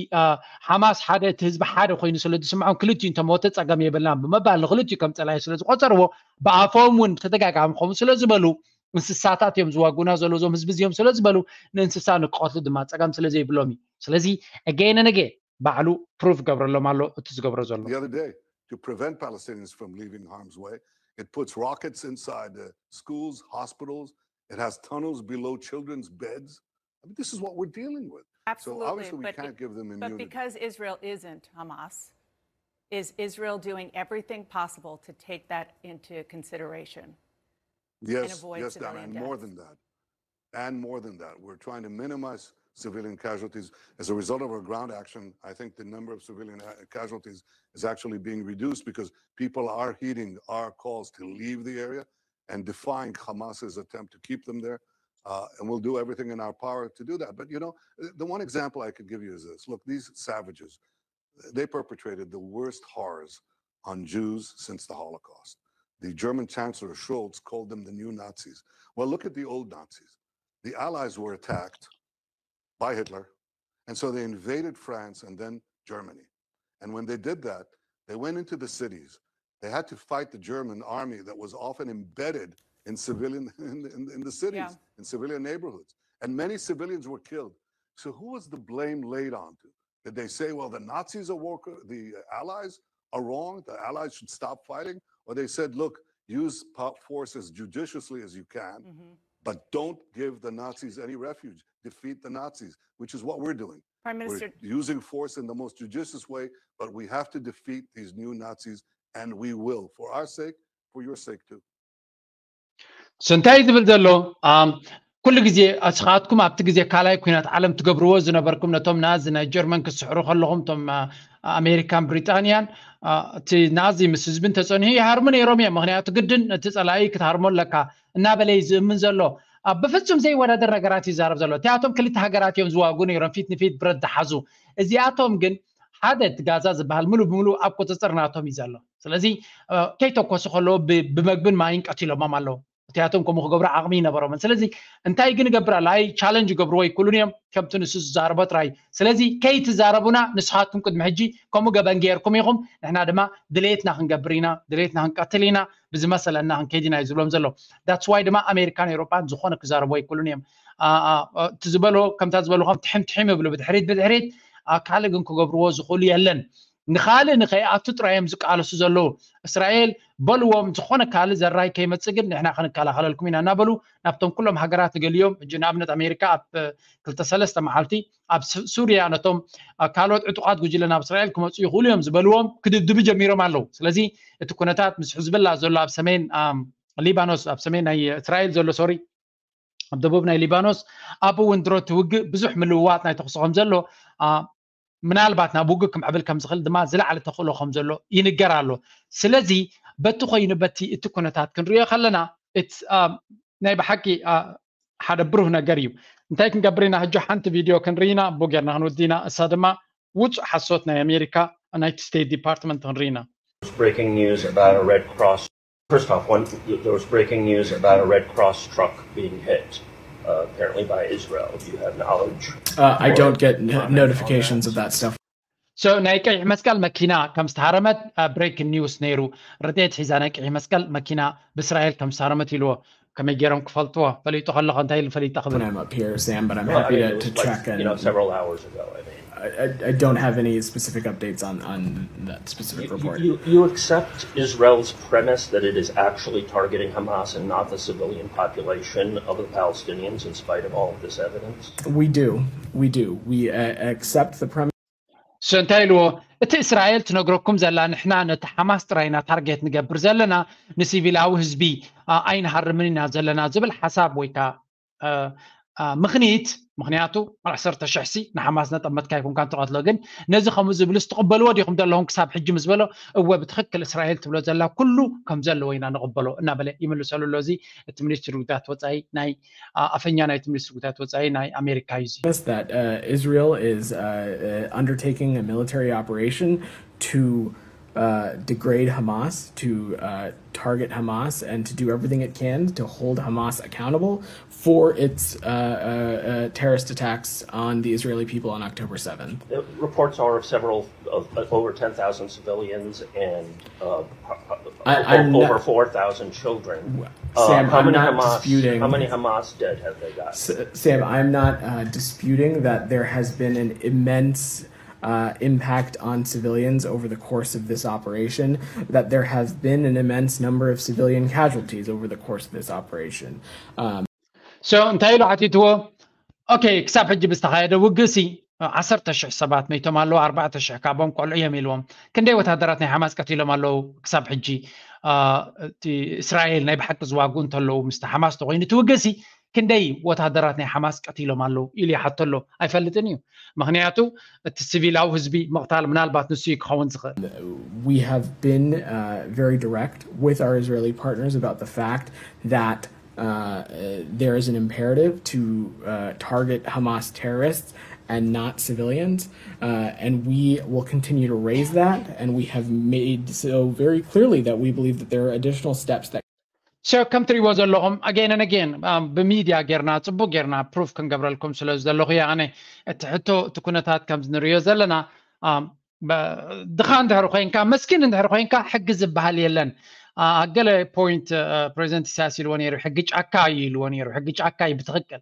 ሓማስ ሓደ፣ እቲ ህዝቢ ሓደ ኮይኑ ስለ ዝስምዖም፣ ክልቲኡ እንተሞተ ፀገም የብልናን ብምባል ንክልቲኡ ከም ፀላኢ ስለ ዝቆፀርዎ፣ ብኣፎም እውን ብተደጋጋሚ ከምኡ ስለ ዝበሉ፣ እንስሳታት እዮም ዝዋጉና ዘሎ፣ እዞም ህዝቢ እዚኦም ስለ ዝበሉ፣ ንእንስሳ ንክቐትሉ ድማ ፀገም ስለ ዘይብሎም እዩ። ስለዚ again and again ባዕሉ ፕሩፍ ገብረሎም ኣሎ እቲ ዝገብሮ ዘሎ። The other day, to prevent Palestinians from leaving harm's way, it puts rockets inside the schools, hospitals. It has tunnels below children's beds. I mean, this is what we're dealing with. Absolutely. So obviously, we but, can't give them but immunity. Because Israel isn't Hamas, is Israel doing everything possible to take that into consideration? Yes, avoid yes, Dana, civilian and more deaths. Than that. And more than that, we're trying to minimize civilian casualties. As a result of our ground action, I think the number of civilian uh, casualties is actually being reduced because people are heeding our calls to leave the area and defying Hamas's attempt to keep them there. Uh, and we'll do everything in our power to do that. But you know, the one example I could give you is this. Look, these savages, they perpetrated the worst horrors on Jews since the Holocaust. The German Chancellor Scholz called them the new Nazis. Well, look at the old Nazis. The Allies were attacked by Hitler, and so they invaded France and then Germany. And when they did that, they went into the cities. They had to fight the German army that was often embedded in civilian in, in, in the cities, Yeah. In civilian neighborhoods. And many civilians were killed. So who was the blame laid on to? Did they say, well, the Nazis are worker, the Allies are wrong, the Allies should stop fighting? Or they said, look, use po- force as judiciously as you can, Mhm. but don't give the Nazis any refuge. Defeat the Nazis, which is what we're doing. Prime Minister, We're using force in the most judicious way, but we have to defeat these new Nazis, and we will, for our sake, for your sake too. So እንታይ ዝብል ዘሎ? ኣም፣ ኩሉ ግዜ እስኻትኩም ኣብቲ ግዜ ካልኣይ ኩናት ዓለም ትገብርዎ ዝነበርኩም፣ ነቶም ናዚ ናይ ጀርመን ክትስሕሩ ከለኹም፣ እቶም አ፣ ኣሜሪካን ብሪጣንያን፣ አ፣ እቲ ናዚ ምስ ህዝቢ እንተፀንሑ ይሃርሙ ነይሮም እዮም። ምክንያቱ ግድን ነቲ ፀላኢ ክትሃርሞ ኣለካ እናበለ እዩ ዝእምን ዘሎ። አ፣ ብፍጹም ዘይወዳደር ነገራት ይዛረብ ዘሎ። እቲኣቶም ክልተ ሃገራት እዮም ዝዋጉ ነይሮም፣ ፊት ንፊት ብረት ዝሓዙ። እዚኣቶም ግን ሓደ እቲ ጋዛ ዝበሃል ሙሉ ብሙሉ ኣብ ቁፅፅር ናቶም እዩ ዘሎ። ስለዚ አ፣ ከይተኮሱ ከለዎ ብ- ብመግብን ማይን ቀቲሎሞም ኣለዉ። እቲኣቶም ከምኡ ክገብሩ ዓቕሚ ይነበሮምን። ስለዚ እንታይ ግን እገብር ኣሎ? ኣይ ቻለንጅ ይገብርዎ ይክእሉን እዮም፣ ከምቲ ንሱ ዝዛረቦ ጥራይ። ስለዚ ከይትዛረቡና ንስኻትኩም ቅድሚ ሕጂ ከምኡ ገበን ገይርኩም ኢኹም፣ ንሕና ድማ ድሌትና ክንገብር ኢና፣ ድሌትና ክንቀትል ኢና፣ ብዝመሰለና ክንከይድ ኢና እዩ ዝብሎም ዘሎ። That's why ድማ ኣሜሪካን ኤውሮጳን ዝኾነ ክዛረብዎ ይክእሉን እዮም። አ፣ አ፣ አ፣ እቲ ዝበሎ ከምታ ዝበልኹም ትሕም ትሕም ይብሉ ብድሕሪት ብድሕሪት፣ አ፣ ካልእ ግን ክገብርዎ ዝኽእሉ የለን። ንኻልእ ንኸይኣቱ ጥራይ እዮም ዝቃለሱ ዘለዉ። እስራኤል በልዎም፣ ዝኾነ ካልእ ዘራይ ከይመጽእ ግን ንሕና ክንከላኸለልኩም ኢና እናበሉ ናብቶም ኩሎም ሃገራት ገሊኦም፣ ሕጂ ንኣብነት ኣሜሪካ ኣብ ክልተ ሰለስተ መዓልቲ ኣብ ሱ- ሱርያ ነቶም አ፣ ካልኦት ዕጡቓት ጉጅለ ናብ እስራኤል ክመፁ ይኽእሉ እዮም ዝበልዎም ክድብድቡ ጀሚሮም ኣለዉ። ስለዚ እቲ ኩነታት ምስ ሕዝብላ ዘሎ ኣብ ሰሜን ኣም፣ ሊባኖስ፣ ኣብ ሰሜን ናይ እስራኤል ዘሎ ሶሪ፣ ኣብ ደቡብ ናይ ሊባኖስ ኣብኡ እውን ድሮ እቲ ውግእ ብዙሕ ምልውዋጥ ናይ ተኽሲ ከም ዘሎ አ፣ ምናልባት ናብ ውግእ ክምዕብል ከም ዝኽእል ድማ ዝለዓለ ተኽእሎ ከም ዘሎ ይንገር ኣሎ። ስለዚ በቲ ኮይኑ በቲ እቲ ኩነታት ክንሪኦ ከለና እቲ አ፣ ናይ ብሓቂ አ፣ ሓደ ብሩህ ነገር እዩ። እንታይ ክንገብር ኢና ሕጂ? ሓንቲ ቪድዮ ክንርኢ ኢና፣ ብኡ ጌርና ክንውዲ ኢና። እሳ ድማ ውፁእ ሓሶት ናይ ኣሜሪካ ናይቲ ስቴት ዲፓርትመንት ክንርኢ ኢና። Breaking news about a Red Cross. First off, one, there was breaking news about a Red Cross truck being hit, uh, apparently by Israel. Do you have knowledge? Uh, I Or don't get n- comment on notifications that? Of that stuff. So ናይ ቀይሕ መስቀል መኪና ከም ዝተሃረመት ብሬኪንግ ኒውስ ነይሩ። ርድኤት ሒዛ ናይ ቀይሕ መስቀል መኪና ብእስራኤል ከም ዝተሃረመት ኢልዎ። ከመይ ገይሮም ክፈልጥዎ? ፈሊጡ ከለኹ እንታይ ኢሉ ፈሊጠ ክብል? When I'm up here, Sam, but I'm Well, I happy mean, to, it was to like, track you know, and several hours ago. I mean, I, I, I don't have any specific updates on, on that specific you, report. you, you accept Israel's premise that it is actually targeting Hamas and not the civilian population of the Palestinians in spite of all of this evidence? We do. We do. We uh, accept the premise. So እንታይ ኢልዎ? እቲ እስራኤል ትነግረኩም ዘላ ንሕና ነቲ ሓማስ ጥራይ ኢና ታርጌት ንገብር ዘለና፣ ንሲቪላዊ ህዝቢ አ፣ ኣይንሃርምን ኢና ዘለና ዝብል ሓሳብ ወይ ከዓ አ፣ ምኽንይት ምኽንያቱ ዓሰርተ ሽሕ ሲ ንሓማስ ነጠመትካ ይኩንካ እንትቐትሎ ግን ነዚ ከምኡ ዝብልስ ትቕበልዎ ዲኹም ዘለኹም ክሳብ ሕጂ ምስ በሎ እወ ብትኽክል እስራኤል ትብሎ ዘላ ኩሉ ከም ዘለዎ ኢና ንቕበሎ እናበለ ይምልሰሉ ኣሎ። እዚ እቲ ሚኒስትሪ ጉዳያት ወፃኢ ናይ ኣፈኛ ናይቲ ሚኒስትሪ ጉዳያት ወፃኢ ናይ ኣሜሪካ እዩ። That uh, Israel is uh, uh, undertaking a military operation to uh, degrade Hamas, to uh, target Hamas, and to do everything it can to hold Hamas accountable for its uh, uh, uh, terrorist attacks on the Israeli people on October seventh. The reports are of several, of, of over ten thousand civilians and uh, I- I'm over not- four thousand children. Sam, Uh, how I'm many not Hamas? disputing- How many Hamas dead have they got? S- Sam, I'm not uh, disputing that there has been an immense uh, impact on civilians over the course of this operation, that there have been an immense number of civilian casualties over the course of this operation. Um, So እንታይ ኢሉ ሓቲትዎ? ኦኬ ክሳብ ሕጂ ብዝተኻየደ ውግእሲ ዓሰርተ ሽሕ ሰባት መይቶም ኣለዉ፣ ኣርባዕተ ሽሕ ካብኦም ቆልዑ እዮም ኢልዎም። ክንደይ ወታደራት ናይ ሓማስ ቀቲሎም ኣለዉ ክሳብ ሕጂ? እስራኤል ናይ ብሓቂ ዝዋግኡ እንተለዉ ምስቲ ሓማስ ተኮይኑ እቲ ውግእሲ ክንደይ ወታደራት ናይ ሓማስ ቀቲሎም ኣለዉ ኢሉ ይሓቶ ኣሎ። ኣይፈልጥን እዩ። ምክንያቱ እቲ ሲቪላዊ ህዝቢ ምቕታል ምናልባት ንሱ እዩ ክኸውን ዝኽእል። We have been uh, very direct with our Israeli partners about the fact that uh, there is an imperative to uh, target Hamas terrorists and not civilians. Uh, and we will continue to raise that. And we have made so very clearly that we believe that there are additional steps that So ከም ትሪእዎ ዘለኹም again and again ብሚድያ ጌርና ፅቡቅ ጌርና ፕሩፍ ክንገብረልኩም ስለ ዘለኹ እየ። ኣነ እቲ ሕቶ እቲ ኩነታት ከም ንሪኦ ዘለና ድኻ እንድሕር ኮይንካ መስኪን እንድሕር ኮይንካ ሕጊ ዝበሃል የለን። ገለ ፖይንት ፕሬዚደንት ኢሳያስ ኢልዎ ነይሩ፣ ሕጊ ጫካ እዩ ኢልዎ ነይሩ። ሕጊ ጫካ እዩ ብትኽክል።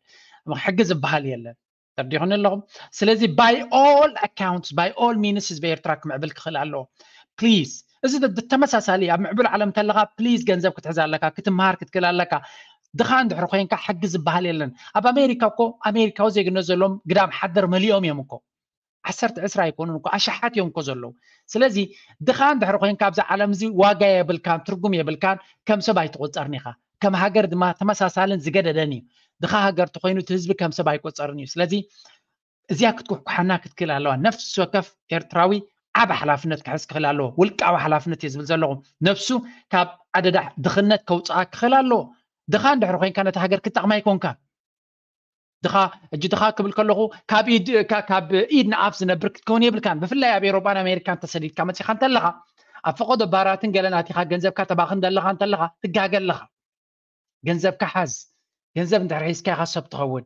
ሕጊ ዝበሃል የለን። ተርዲኹኒ ኣለኹም። ስለዚ by all accounts by all means ህዝቢ ኤርትራ ክምዕብል ክኽእል ኣለዎ። ፕሊዝ እዚ ተመሳሳሊ ኣብ ምዕብል ዓለም እንተለኻ ፕሊዝ ገንዘብ ክትሕዝ ኣለካ፣ ክትምሃር ክትክእል ኣለካ። ድኻ እንድሕር ኮይንካ ሕጊ ዝበሃል የለን። ኣብ ኣሜሪካ እኮ ኣሜሪካዊ ዜግነት ዘለዎም ግዳም ሓደር መሊኦም እዮም እኮ። ዓሰርተ ዕስራ ኣይኮኑን እኮ ኣሽሓት እዮም እኮ ዘለዉ። ስለዚ ድኻ እንድሕር ኮይንካ ኣብዚ ዓለም እዚ ዋጋ የብልካን ትርጉም የብልካን፣ ከም ሰብ ኣይትቆጸርን ኢኻ። ከም ሃገር ድማ ተመሳሳልን ዝገደደን እዩ። ድኻ ሃገር ተኮይኑ እቲ ህዝቢ ከም ሰብ ኣይቆጸርን እዩ። ስለዚ እዚኣ ክትኩሕኩሓና ክትክእል ኣለዋ። ነፍሲ ወከፍ ኤርትራዊ ዓብ ሓላፍነት ክሕዝ ክኽእል ኣለዎ። ውልቃዊ ሓላፍነት እየ ዝብል ዘለኹ። ነፍሱ ካብ ኣደዳ ድኽነት ከውፅኣ ክኽእል ኣለዎ። ድኻ እንድሕር ኮይንካ ነቲ ሃገር ክጠቕማ ይኮንካ። ድኻ እጂ ድኻ ክብል ከለኹ ካብ ኢድ ካብ ኢድ ንኣፍ ዝነብር ክትከውን የብልካን። ብፍላይ ኣብ ኤሮጳን ኣሜሪካን ተሰዲድካ መፂኻ እንተለኻ ኣብ ፈቐዶ ባራትን ገለ ናቲኻ ገንዘብካ ተባኽን ዘለኻ እንተለኻ ትጋገ ኣለኻ። ገንዘብካ ሓዝ። ገንዘብ እንድሕር ሒዝካ ኢኻ ሰብ ትኸውን።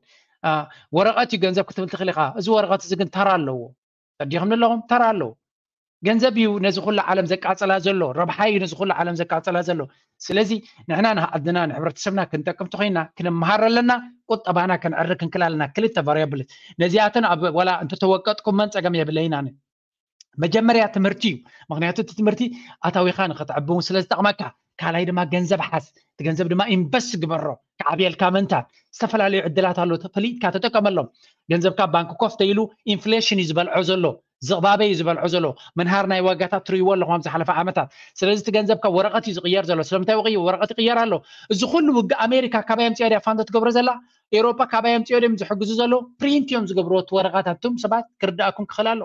ወረቐት እዩ ገንዘብ ክትብል ትኽእል ኢኻ። እዚ ወረቐት እዚ ግን ተራ ኣለዎ። ተዲኹም ኣለኹም ተራ ኣለዎ። ገንዘብ እዩ ነዚ ኩሉ ዓለም ዘቃጸላ ዘሎ፣ ረብሓ እዩ ነዚ ኩሉ ዓለም ዘቃጸላ ዘሎ። ስለዚ ንሕና ንዓድና ንሕብረተሰብና ክንጠቅም ተኾይና ክንመሃር ኣለና፣ ቁጠባና ክንዕሪ ክንክል ኣለና። ክልተ ቫሪያብል ነዚኣተን ኣብ ዋላ እንተተወቀጥኩመን ጸገም የብለይን ኣነ። መጀመርያ ትምህርቲ እዩ። ምክንያቱ እቲ ትምህርቲ ኣታዊኻ ንክትዕቢ እውን ስለ ዝጠቕመካ። ካልኣይ ድማ ገንዘብ ሓዝ፣ እቲ ገንዘብ ድማ ኢንቨስት ግበሮ፣ ክዓብየልካ ምእንታን። ዝተፈላለዩ ዕድላት ኣሎ፣ ፈሊጥካ ተጠቀመሎም። ገንዘብካ ባንክ ኮፍ ተይሉ ኢንፍሌሽን እዩ ዝበልዖ ዘሎ፣ ዝቕባበ እዩ ዝበልዖ ዘሎ። ምንሃር ናይ ዋጋታት ትርእይዎ ኣለኹም ኣብ ዝሓለፈ ዓመታት። ስለዚ እቲ ገንዘብካ ወረቐት እዩ ዝቕየር ዘሎ። ስለምንታይ ወቂ ወረቐት ይቕየር ኣሎ? እዚ ኩሉ ውግእ ኣሜሪካ ካባይ ኣምፅኦ ድያ ፋንዶ ትገብሮ ዘላ? ኤሮፓ ካባይ ኣምፅኦ ድዮም ዝሕግዙ ዘለዉ? ፕሪንት እዮም ዝገብርዎ እቲ ወረቐት። ኣቱም ሰባት ክርዳእኩም ክኽእል ኣሎ።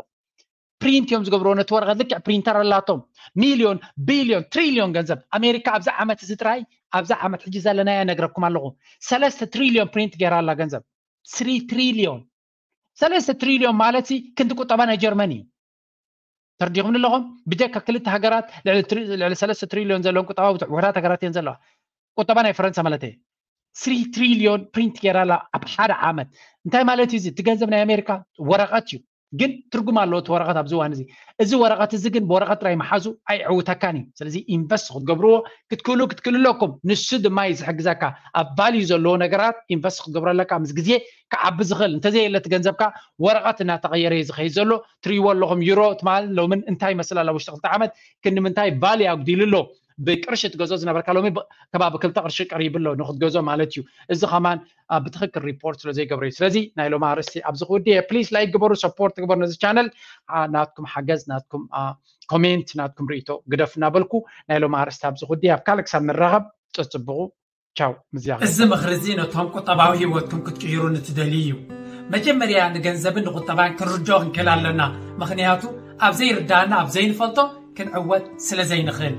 ፕሪንት እዮም ዝገብርዎ ነቲ ወረቐት። ልክዕ ፕሪንተር ኣላቶም። ሚልዮን ቢልዮን ትሪልዮን ገንዘብ ኣሜሪካ ኣብዚ ዓመት እዚ ጥራይ፣ ኣብዚ ዓመት ሕጂ ዘለናዮ ነግረኩም ኣለኹ። ሰለስተ ትሪልዮን ፕሪንት ገይራ ኣላ ገንዘብ። ስሪ ትሪልዮን። ሰለስተ ትሪልዮን ማለት ሲ ክንዲ ቁጠባ ናይ ጀርመን እዩ። ተርዲኹም ኣለኹም? ብጀካ ክልተ ሃገራት ልዕሊ ሰለስተ ትሪልዮን ዘለዎም ቁጠባ ውሕዳት ሃገራት እየን ዘለዋ። ቁጠባ ናይ ፈረንሳ ማለት እየ። ስሪ ትሪልዮን ፕሪንት ገይራ ኣላ ኣብ ሓደ ዓመት። እንታይ ማለት እዩ እዚ? እቲ ገንዘብ ናይ ኣሜሪካ ወረቐት እዩ። ግን ትርጉም ኣለዎ እቲ ወረቐት ኣብዚ እዋን እዚ። እዚ ወረቐት እዚ ግን ብወረቐት ጥራይ ምሓዙ ኣይዕውተካን እዩ። ስለዚ ኢንቨስት ክትገብርዎ ክትክእሉ ክትክእሉ ኣለኩም። ንሱ ድማ እዩ ዝሕግዘካ። ኣብ ቫልዩ ዘለዎ ነገራት ኢንቨስት ክትገብሮ ኣለካ። ምስ ግዜ ክዓቢ ዝኽእል እንተዘየለ እቲ ገንዘብካ ወረቐት እናተቐየረ እዩ ዝኸይድ ዘሎ። ትሪእዎ ኣለኹም ዩሮ ትማል ሎምን እንታይ ይመስል ኣላ ውሽጢ ክልተ ዓመት ክንዲ ምንታይ ቫልዩ ኣጉዲሉ ኣሎ። ብቅርሺ ትገዝኦ ዝነበርካ ሎሚ ከባቢ ክልተ ቅርሺ ቀሪቡ ኣሎ ንክትገዝኦ ማለት እዩ። እዚ ከማን ብትክክል ሪፖርት ስለ ዘይገብረ እዩ። ስለዚ ናይ ሎሚ ኣርእስቲ ኣብዚ ክውዲ እየ። ፕሊስ ላይክ ግበሩ፣ ሰፖርት ግበሩ ነዚ ቻነል። ናትኩም ሓገዝ፣ ናትኩም ኮሜንት፣ ናትኩም ርእይቶ ግደፍ እናበልኩ ናይ ሎሚ ኣርእስቲ ኣብዚ ክውዲ እየ። ኣብ ካልእ ክሳብ ንራኸብ ጸጽብቑ። ቻው። ምዝያ እዚ ምኽሪ እዚ ነቶም ቁጠባዊ ህይወትኩም ክትቅይሩ ንትደልዩ እዩ። መጀመርያ ንገንዘብን ንቁጠባን ክንርድኦ ክንክእል ኣለና። ምኽንያቱ ኣብ ዘይርዳእና ኣብ ዘይንፈልጦ ክንዕወት ስለ ዘይንኽእል።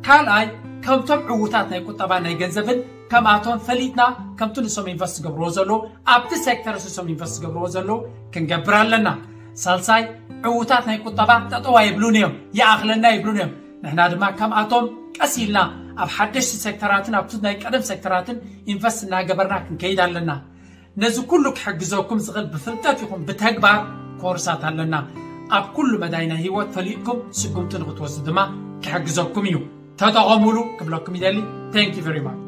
ካልኣይ ከምቶም ዕዉታት ናይ ቁጠባ ናይ ገንዘብን ከምኣቶም ፈሊጥና ከምቲ ንሶም ኢንቨስት ገብርዎ ዘለዉ ኣብቲ ሴክተር ንሶም ኢንቨስት ገብርዎ ዘለዉ ክንገብር ኣለና። ሳልሳይ ዕዉታት ናይ ቁጠባ ጠጠዋ ይብሉን እዮም፣ ይኣኽለና ይብሉን እዮም። ንሕና ድማ ከምኣቶም ቀስ ኢልና ኣብ ሓደሽቲ ሴክተራትን ኣብቲ ናይ ቀደም ሴክተራትን ኢንቨስት እናገበርና ክንከይድ ኣለና። ነዚ ኩሉ ክሕግዘኩም ዝኽእል ብፍልጠት ይኹን ብተግባር ኮርሳት ኣለና። ኣብ ኩሉ መዳይ ናይ ህይወት ፈሊጥኩም ስጉምቲ ንክትወስዱ ድማ ክሕግዘኩም እዩ። ተጠቐሙሉ ክብለኩም ይደሊ። Thank you very much።